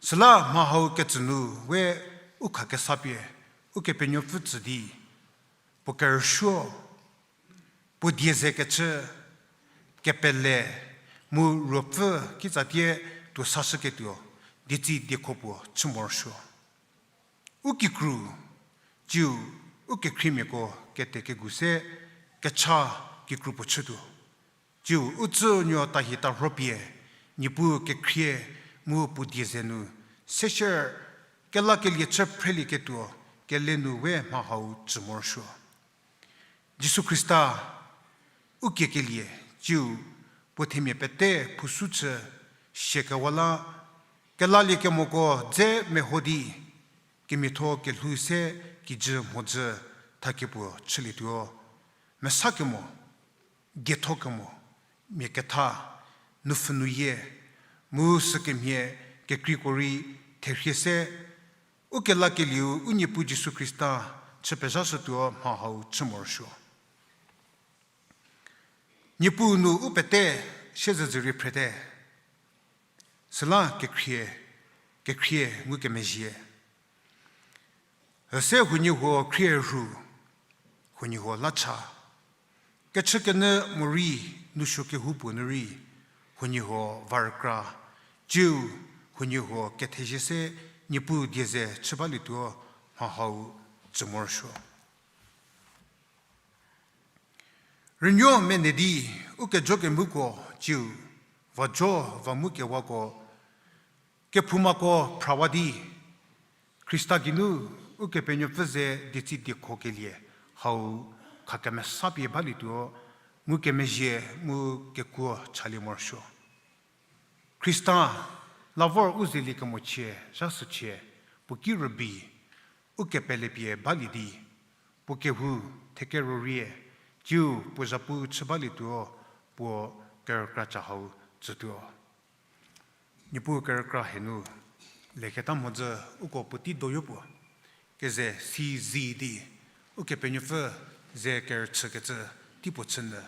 Süla mha hau ketsü nu we u khakesapie, Ukepenuopfü tsü di, puo kerüsuo, puo die ze kechü, kepele, mu ruopfü kitsatie tuo sashüketuo, dietsi diekho puo chü morosuo. U kikru, tsiu u kekhriemiako kete kegu se kecha kikru puo chütuo. Tsiu u tsünuo tahi tarhopie, Niepuu kekhrie mu puo die ze nu, seshür kelakelie chü phrelieketuo, kele nu we mha hau tsü morosuo. Jisu Khrista u kiekelie, tsiu puo themia pete phusu chü, siekewa la, kelaliekemoko dze meho di, kemiatho kelhou se kijü mhodzü thakepuo chülietuo, mesakemo, diethokemo, mia ketha, nupfhü nuyie, mu sükemhie kekreiko rei therhie se, u kelakelieu u Niepuu Jisu Khrista chü pezhashütuo mha hau chü morosuo. Niepuu nu u pete siezedzürie phrete, süla kekhrie, kekhrie ngukemezhie. Üse huoniehuo khrie rhu, huoniehuo la cha. Kechükenyü morei, nousuo kehoupuo nu rei, huoniehuo va rükra, tsiu huoniehuo kethezie se Niepuu die ze chü balietuo mha hau tsü morosuo. Rünuo mene di, u kejo kemvüko tsiu, va jo va mu kewako, kephoumako phrawa di, Khrista geinu Ukepenuopfü ze dietsi diekho kelie hau khakemesapie balietuo, ngukemezhie mu kekuo chalie morosuo. Khrista la vor u zelie kemochie, zha süchie, puo ki rübei, u kepelepie balie di, puo kehou thekero rie, tsiu puo zhapu chü balietuo, puo kerükra cha hau tsütuo. Niepuu kerükra henu, leketa mhodzü uko puotei doyo puo, keze si zi di, Ukepenuopfü ze kerüchükecü teipuo chünyü,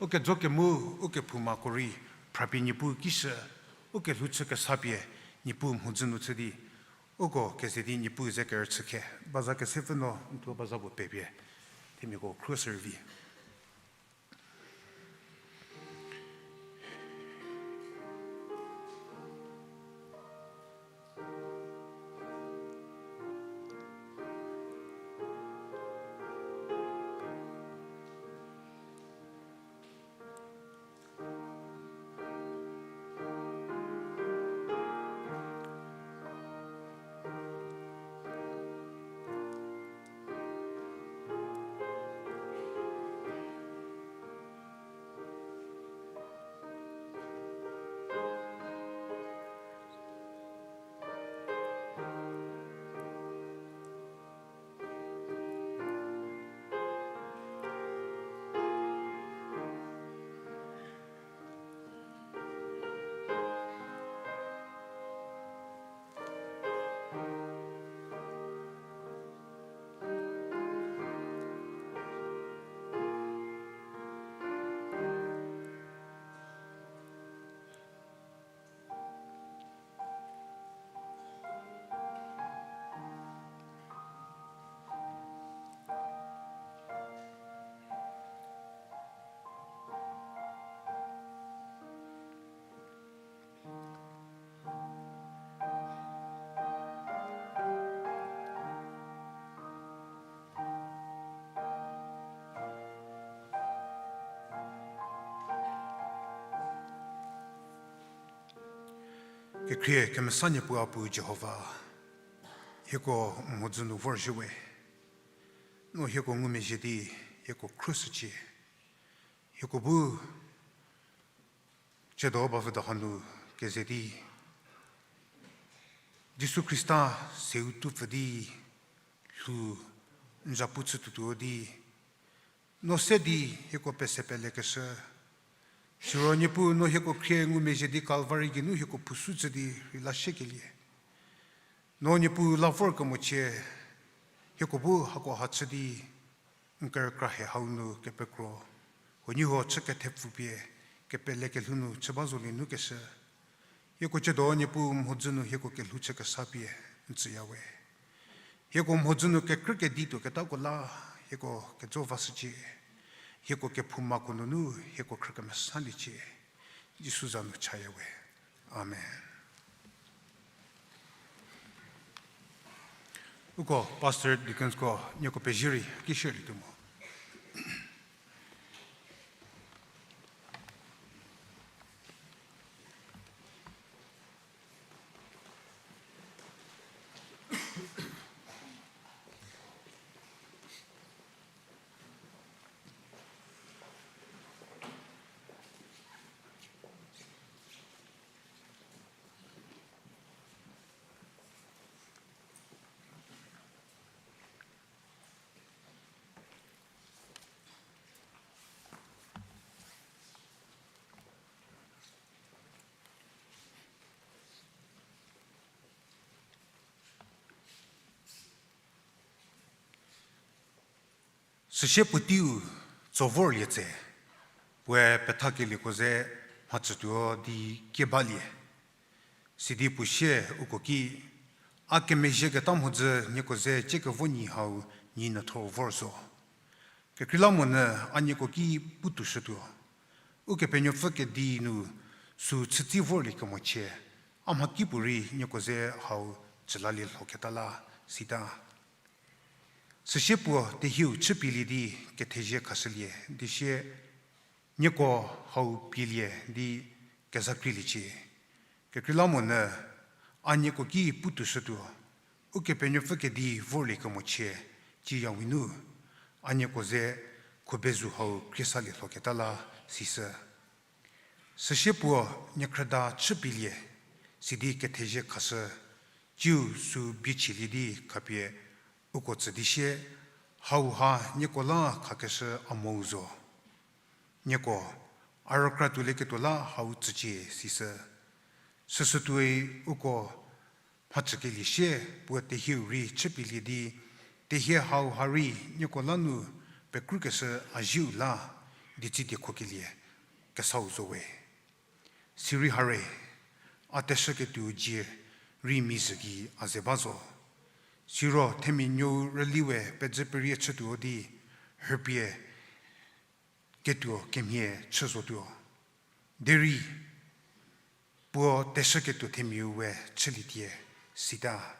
u kejo kemu, u kephoumako rei, phrapie Niepuu kishü, u kelhou chü kesapie, Niepuu mhodzü nu chü di, uko keze di Niepuu ze kerüchü khe, baza kesepfü no, n thuo baza puo pepie, themiako khruohi servi. Kekhrie kemesa Niepuu a Pu Jihova, hieko mhodzü nu vorzhie we, no hieko ngumezhie di, hieko khruoshücie, hieko bu tsiedo bavü da hanu keze di, Jisu Khrista seu tupfü di lhou n zapu chütuotuo di, no se di hieko pese pelekeshü, Siro Niepuu no hieko khrie ngumezhie di Calvary geinu hieko phusu chü di rheila shiekelie. No Niepuu la vorkemochie, hieko bu hako ha chü di n kerükra hie hau nu kepekro, huoniehuo chü kethepfupie, kepele kelhou nu chü ba zolie nu keshü. Hieko chüdo Niepuu mhodzü nu hieko kelhou chü kesa pie n tsüya we. Hieko mhodzü nu kekrü kedi tuo ketako la, hieko kejo vashücie. Hieko kephoumako nunu hieko khrü kemesaliecie. Jisu za nu chaya we. Amen. Uko pastor, deaconsko nieko pezie rei ki share lietuo mo. Süsie puoteiu tso vorlie tse, puoe pethakelieko ze mhacütuo di kie balie. Sidi puo sie uko ki, a kemezhieketa mhodzü nieko ze ciekevo nyi hau nyi nyütho vor zo. Kekreilamonyü a nieko ki putuoshütuo. Ukepenuopfü kedi nu sü chütsi vorlie kemochie, a mhakipuorei nieko ze hau tsülalie lhoketa la, sita. Süsie puo tehieu chüpielie di kethezie khashülie, di sie nieko hau pielie di kezakrieliecie. Kekreilamonyü a nieko ki putuoshütuo, Ukepenuopfü kedi vorlie kemochie, ciyawi nu, a nieko ze khubezu hau kriesalie lhoketa la, sisü. Süsie puo niekhrüda chüpielie, sidi kethezie khashü, ciu sü biechielie di khapie uko tsü di sie, hauha nieko la khakeshü a mou zo. Nieko, a rükra tuolieketuo la hau tsücie sisü. Süsütuoi uko mhacükelie sie puo tehieu rei chüpielie di, tehie hauha rei nieko la nu pekrükeshü a zieu la, di tsi diekhokelie kesau zo we. Sirei hare, a teshüketuo dzie rei mizhü gei a ze ba zo. Siro themia nuou rüli we pedzü perie chütuo di, rhüpie ketuo kemhie chü zotuo. Derei puo teshüketuo themiau we chülietie sita.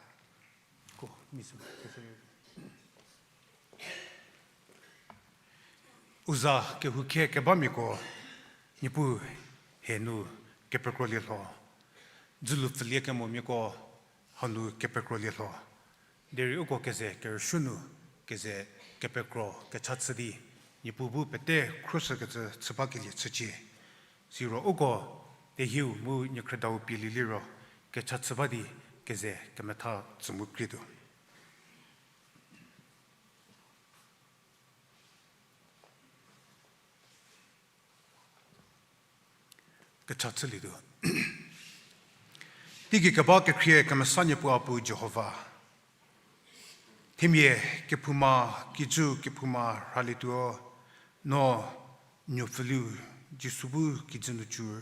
U za kehoukhie kebamiako, Niepuu hie nu kepekrolie lho. Dzülu pfülie kemomiako hanu kepekrolie lho. Derei uko keze kerüsuo nu, keze kepekro kecha chü di, Niepuu bu pete khruoshükecü chü bakelie chücie. Siro uko tehieu mu niekhrüdau pielie liro, kecha chü ba di keze kemetha tsü mu krietuo. Kecha chülietuo. Teigei keba kekhrie kemesa Niepuu a Pu Jihova, themia kephouma, kijü kephouma rhalietuo, no nuopfüliu Jisu bu kijü nu cü.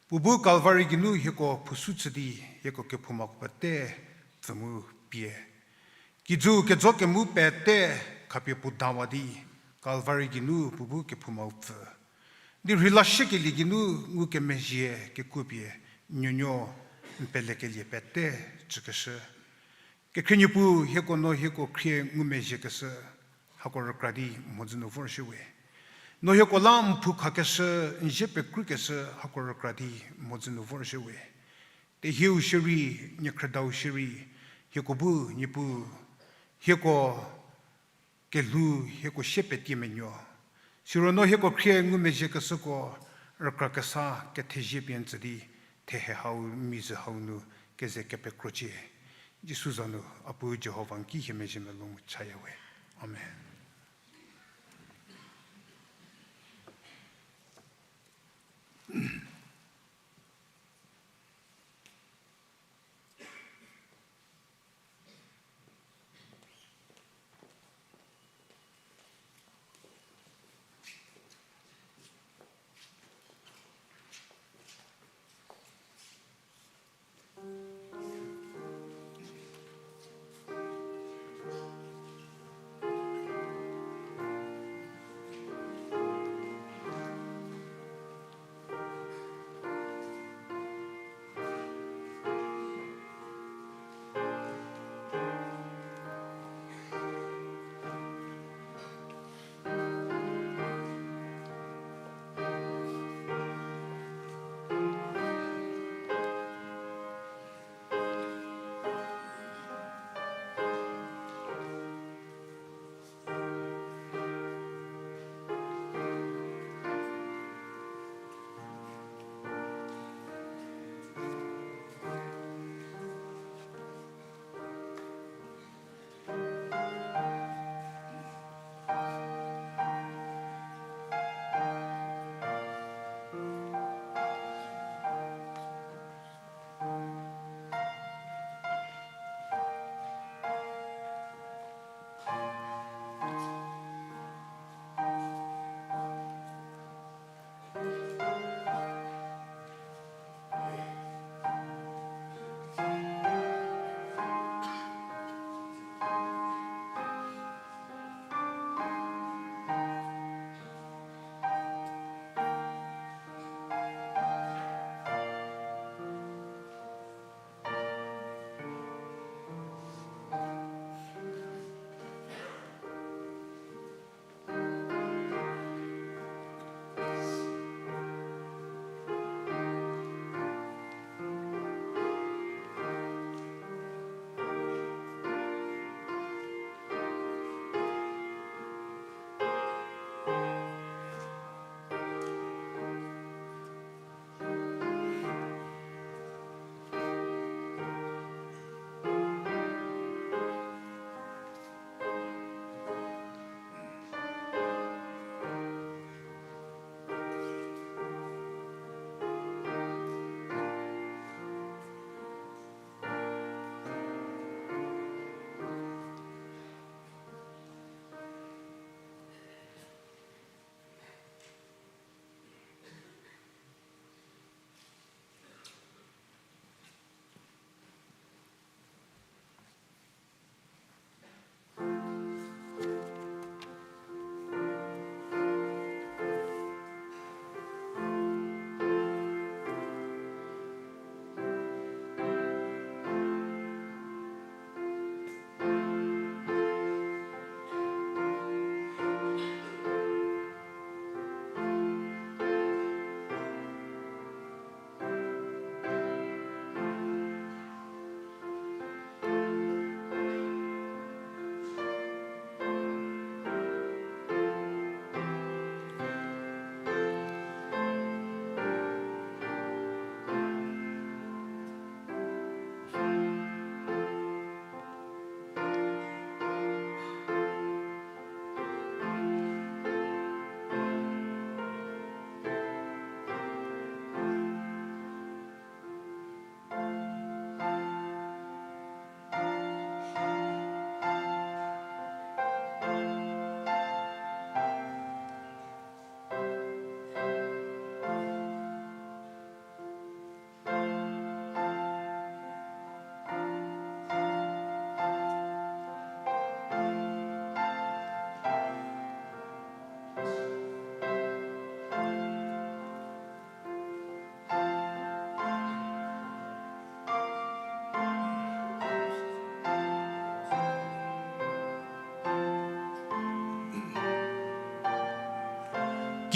Puo bu Calvary geinu hieko phusu chü di, hieko kephoumako pete pfü mu pie. Kijü kejo kemu pete khapie puo dawa di, Calvary geinu puo bu kephoumau pfü. Di rheila shükelie geinu ngukemezhie kekuopie, nuonuo n pelekelie pete chükeshü. Kekhrie Niepuu hieko no hieko khrie ngumezhiekeshü, hako rükra di mhodzü nu vorshü we. No hieko la n phou khakeshü, n zie pekrükeshü, hako rükra di mhodzü nu vorshü we. Tehieu shierei, niekhrüdau shierei, hieko bu Niepuu, hieko kelhou, hieko sie petie menuo. Siro no hieko khrie ngumezhiekeshüko rükra kesa kethezie pie n tsü di, thehe hau, mizhü hau nu keze kepekrocie. Jisu za nu, a Pu Jihova n ki hie mezhie melou mu chaya we. Amen.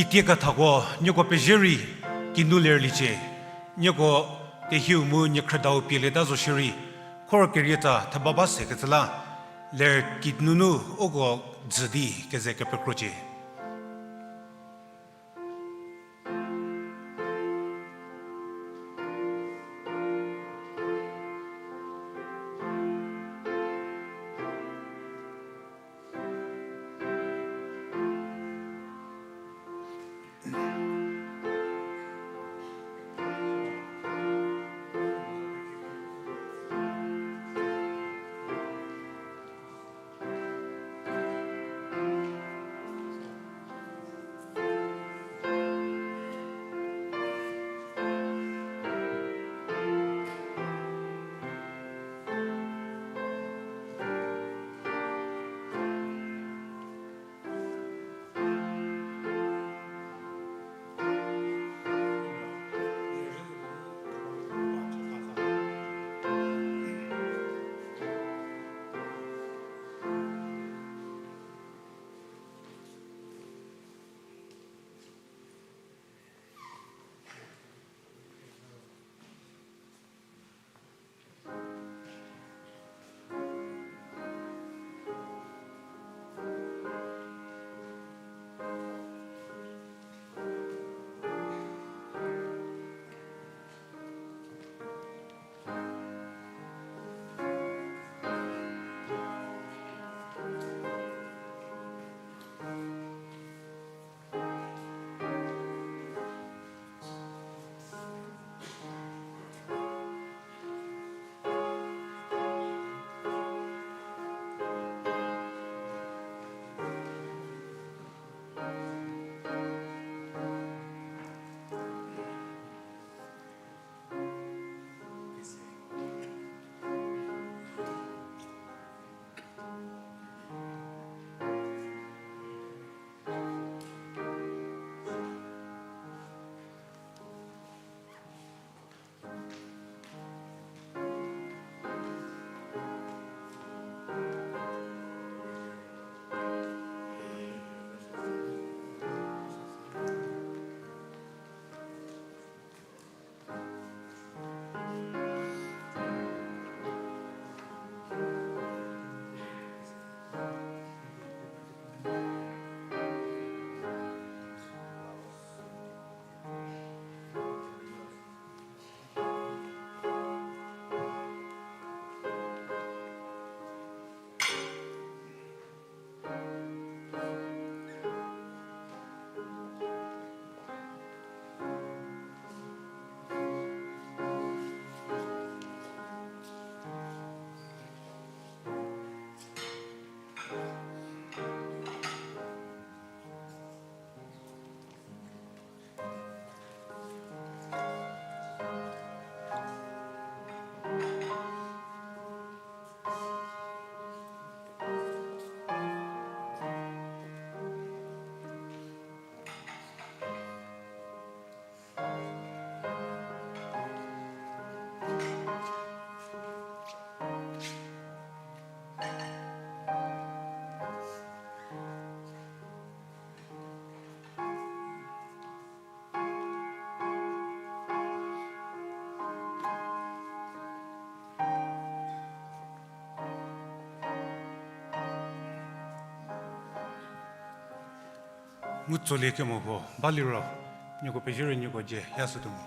Kitie kethako nieko pezie rei kinu lerliecie. Nieko tehiu mu niekhrüdau pielieta zo shierei, khor kerietsa theba ba sekecü la, ler kinunu uko dzü di keze kepekrocie. Mu tsolie kemo puo baliro, nieko pezie rei nieko dzie ya sütuo mo.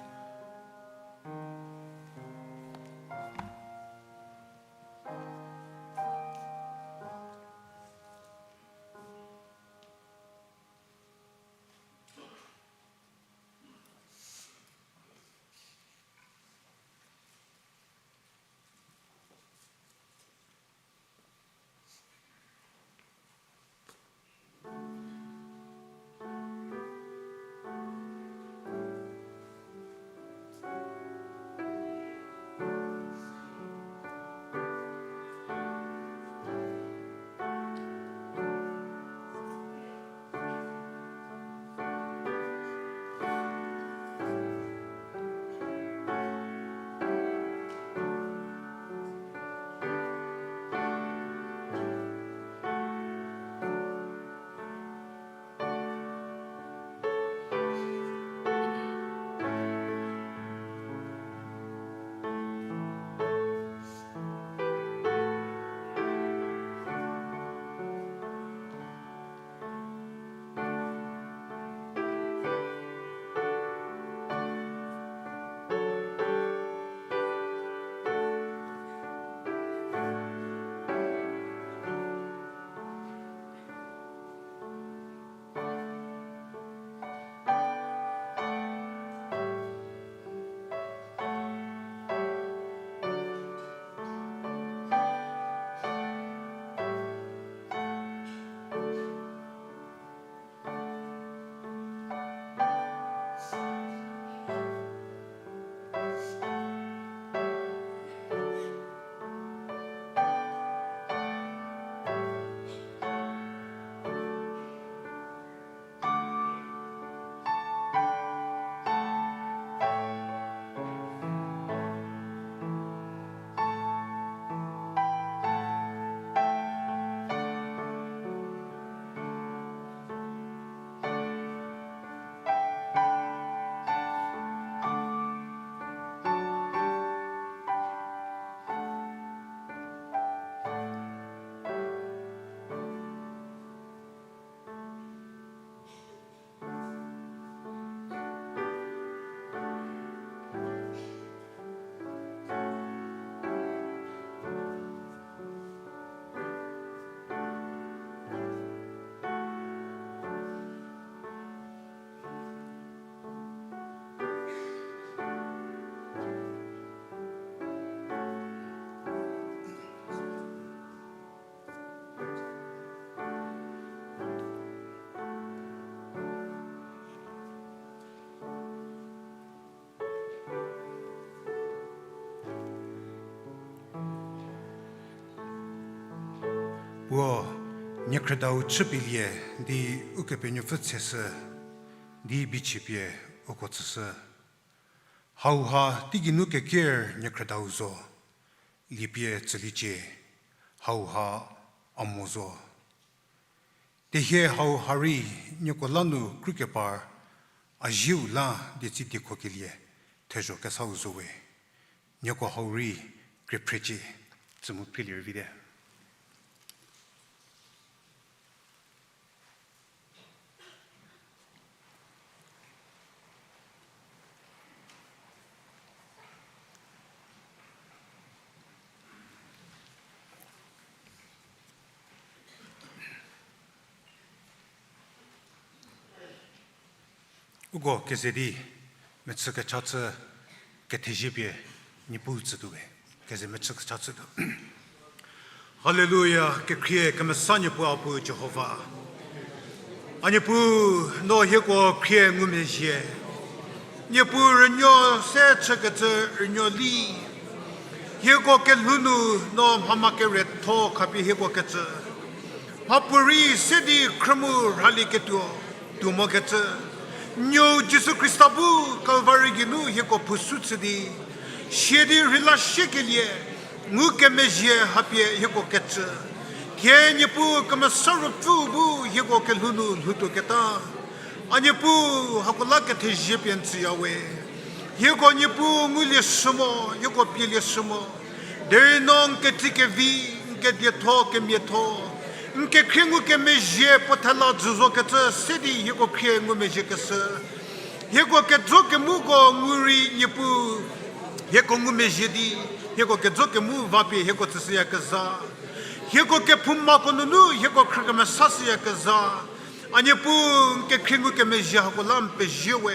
Uko niekhrüdau chüpielie di Ukepenuopfü tseshü di bichipie uko tsüshü. Hauha teigeinu keker niekhrüdau zo, liepie tsüliecie, hauha a mo zo. Tehie hauha rei nieko la nu krükepar a zieu la dietsi diekhokelie thezho kesau zo we. Nieko hau rei krie phrecie, tsü mu phrelie rei vite. Uko keze di mechü kecha chü kethezie pie Niepuu tsütuo we. Keze mechü kecha chütuo. Haleluya, kekhrie kemesa Niepuu, a Puu Jihova. A Niepuu, no hieko khrie ngumezhie. Niepuu, rünuo se chükecü rünuo li. Hieko kelhou nu no mhama keretho khapie hieko kecü. Mhapuorei se di khrümu rhalieketuo tuo mokecü. Nuou Jisu Khrista bu Kalvari geinu hieko phusu chü di, sia di rheila shiekelie ngukemezhie hapie hieko kecü. Thie Niepuu, Kemesa Ruopfüu bu hieko kelhou nu lhoutuoketa, a Niepuu, hako la kethezie pie n tsüya we. Hieko Niepuu ngulie shü mo, hieko pielie shü mo. Derei no n ketei kevi, n kedietho kemiatho, n kekhrie ngukemezhie puo thela jü zokecü se di hieko khrie ngumezhiekeshü. Hieko kejo kemuko ngu rei Niepuu, hieko ngumezhie di, hieko kejo kemu va pie hieko tsüshüyakezha. Hieko kephoumako nunu hieko khrükemesashüyakezha. A Niepuu, n kekhrie ngukemezhie hako la n pezie we.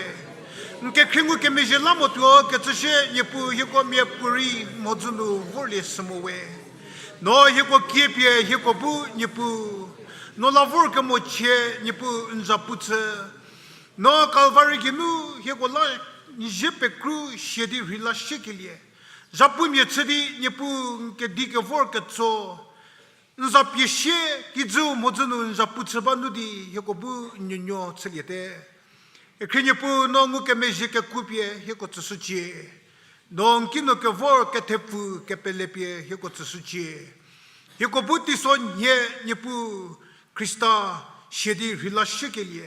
N kekhrie ngukemezhie la mo tuo kecü shie Niepuu, hieko miapuorei mhodzü nu vorlie shü mo we. No hieko kie pie hieko bu Niepuu, no la vorkemochie Niepuu n zapu chü. No Kalvari geinu hieko la n zie pekru sia di rheila shiekelie, zhapumia chü di Niepuu n kedi kevor ketso, n zapie sie, kijüu mhodzü nu n zapu chü ba nu di hieko bu n nuonuo chüliete. Kekhrie Niepuu, no ngukemezhie kekuo pie hieko tsüshücie. No n kinu kevor kethepfu kepele pie hieko tsüshücie. Hieko bu teiso nhie Niepuu Khrista sia di rheila shiekelie,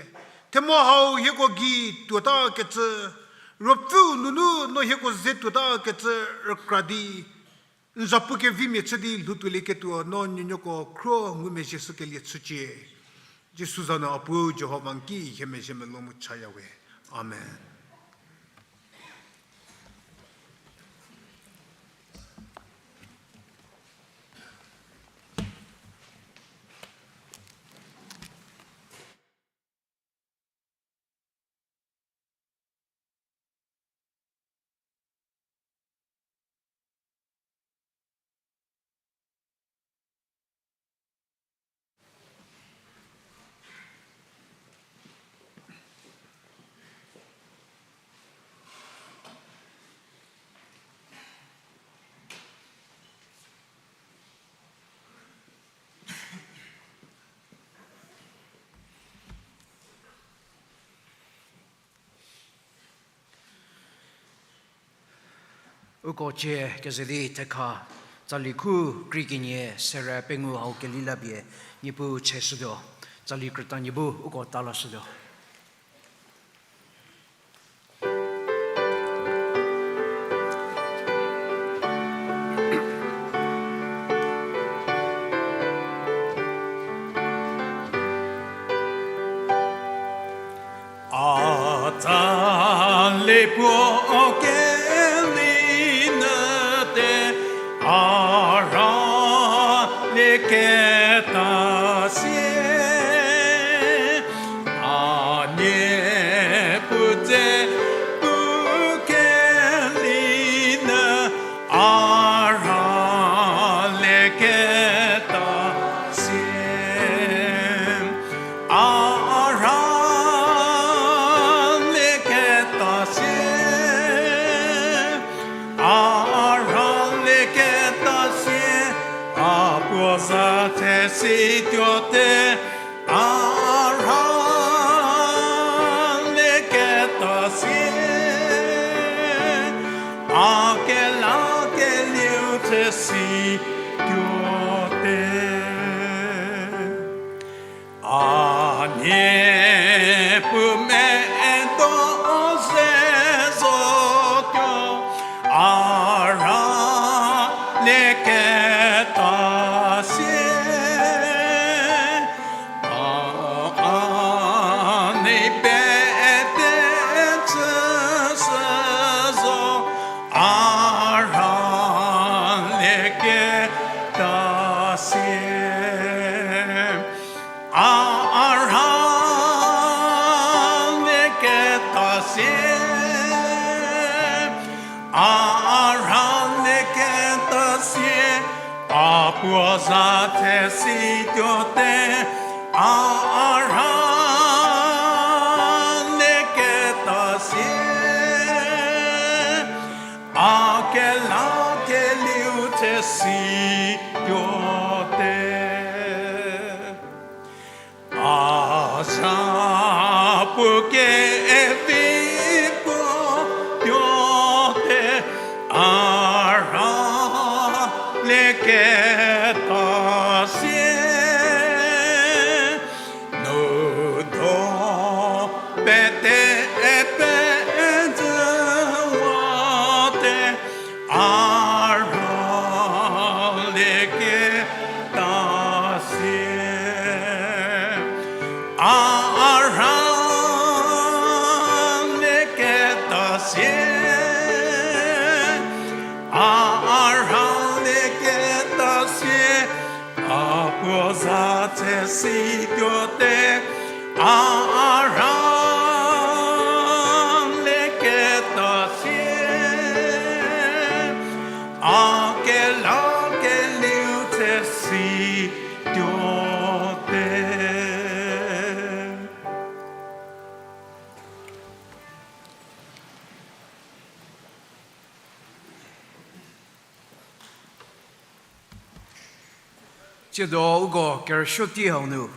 themo hau hieko gei tuotakecü, Ruopfüu nunu no hieko ze tuotakecü rükra di, n zapu kevimia chü di lhoutuolieketuo no nuonuoko khro ngumezhie shükelie chücie. Jisu za nu a Puu Jihova n ki hie mezhie melou mu chaya we. Amen. Uko cie keze di thekha, tsali khu krei kenie sere pengou hau kelila pie Niepuu cheshütuo, tsali krüta nie bu uko ta lashütuo. A tsali puo keli nyü te, a ra lieketa sie. A nie pu dze pu keli nyü, a ra lieketa sie. A ra lieketa sie. Situote, a rha lieketa sie, a kelakelieu chü situote. A niepu medo ze zotuo, a rha lieketa sie. A, a nei pete chüshü zo, a rha lieketa sie. A, a rha lieketa sie, a, a rha lieketa sie, a puo za chü situote, a, a rha lieketa sie, a kelakelieu chü situote. A za puo kevi puo tuote, a rha lieketa sie. Nudo pete pezhüwate, a rha lieketa sie. A rha lieketa sie, a rha lieketa sie, a puo za chü situote, a rha lieketa sie, a kelakelieu chü situote. Tsiedo uko kerüsuo tei hau nu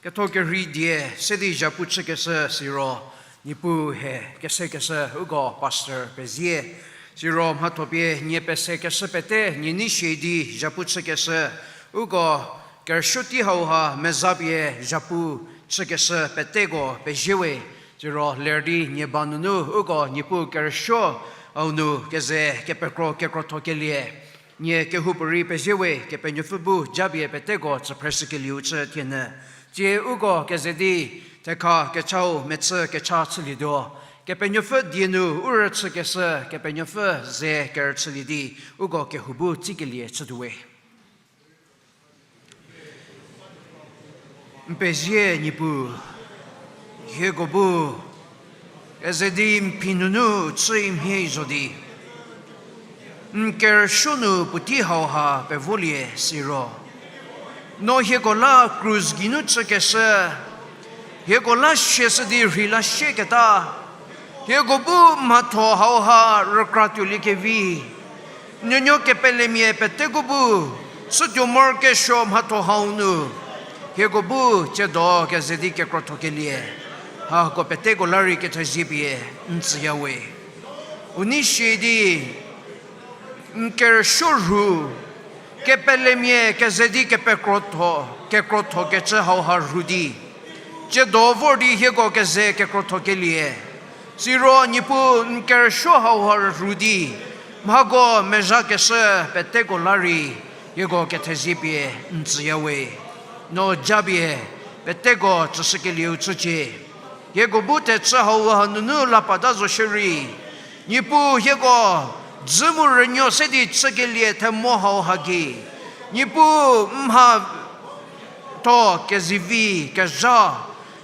ketho kerhei die se di zhapu chükeshü siro, Niepuu he kesekeshü uko pastor pezie. Siro mhathopie nie pesekeshü pete nie nei shie di zhapu chükeshü uko kerüsuo tei hauha mezapie zhapu chükeshü peteko pezie we. Siro ler di nie ba nunu uko Niepuu kerüsuo hau nu keze kepekro kekrotho kelie nie kehoupuorei pezie we. Kepenuopfü bu japie peteko tsüphreshükelieu chü thienyü. Tsie uko keze di thekha kechau mechü kecha chülietuo. Kepenuopfü die nu u rüchükeshü Kepenuopfü ze kerüchülie di uko kehou bu tsikelie chütuo we. N pezie Niepuu, hieko bu keze di n phi nunu chü mhie zo di n kerüsuo nu puotei hauha pevolie siro, no hieko la krus geinu chükeshü, hieko la siashü di rhei la sieketa, hieko bu mhatho hauha rükra tuoliekevi nuonuo kepelemia peteko bu chütuo morokesuo mhatho hau nu hieko bu tsiedo keze di kekrotho kelie hako peteko la rei kethezie pie n tsüya we. U nei shie di n kerüsuo rhu kepelemia keze di kepekrotho, kekrotho kecü hauha rhu di tsiedo vor di hieko keze kekrotho kelie, siro Niepuu n kerüsuo hauha rhu di mhako mezhakeshü peteko la rei hieko kethezie pie n tsüya we. No japie peteko tsüshükelieu chücie. Hieko bu thechü hauha nunu la pata zo shierei, Niepuu hieko dzü mu rünuo se di chükelie themo hauha gei, Niepuu n mhatho kezivi kezha,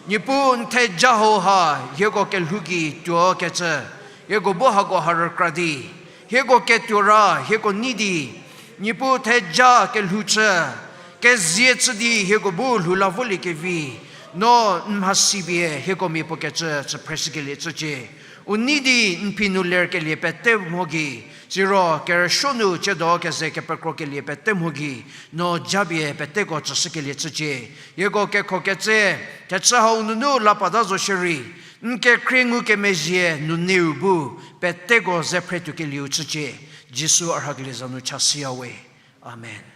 Niepuu n theja hauha hieko kelhou gei tuokecü, hieko bu hako ha rükra di hieko ketuo ra hieko nei di Niepuu theja kelhou chü, kezie chü di hieko bu lhou la voliekevi, no n mhasi pie hieko mia puokecü tsüphreshükelie chücie. U nei di n phi nu lerkelie pete mho gei Siro kerüsuo nu tsiedo keze kepekrokelie pete mho gei, no japie peteko tsüshükelie chücie. Hieko kekhoketse, thechü hau nunu la pata zo shierei, n kekhrie ngukemezhie nuneu bu, peteko ze phretuokelieu chücie. Jisu a rhakelie za nu chashüyawe. Amen.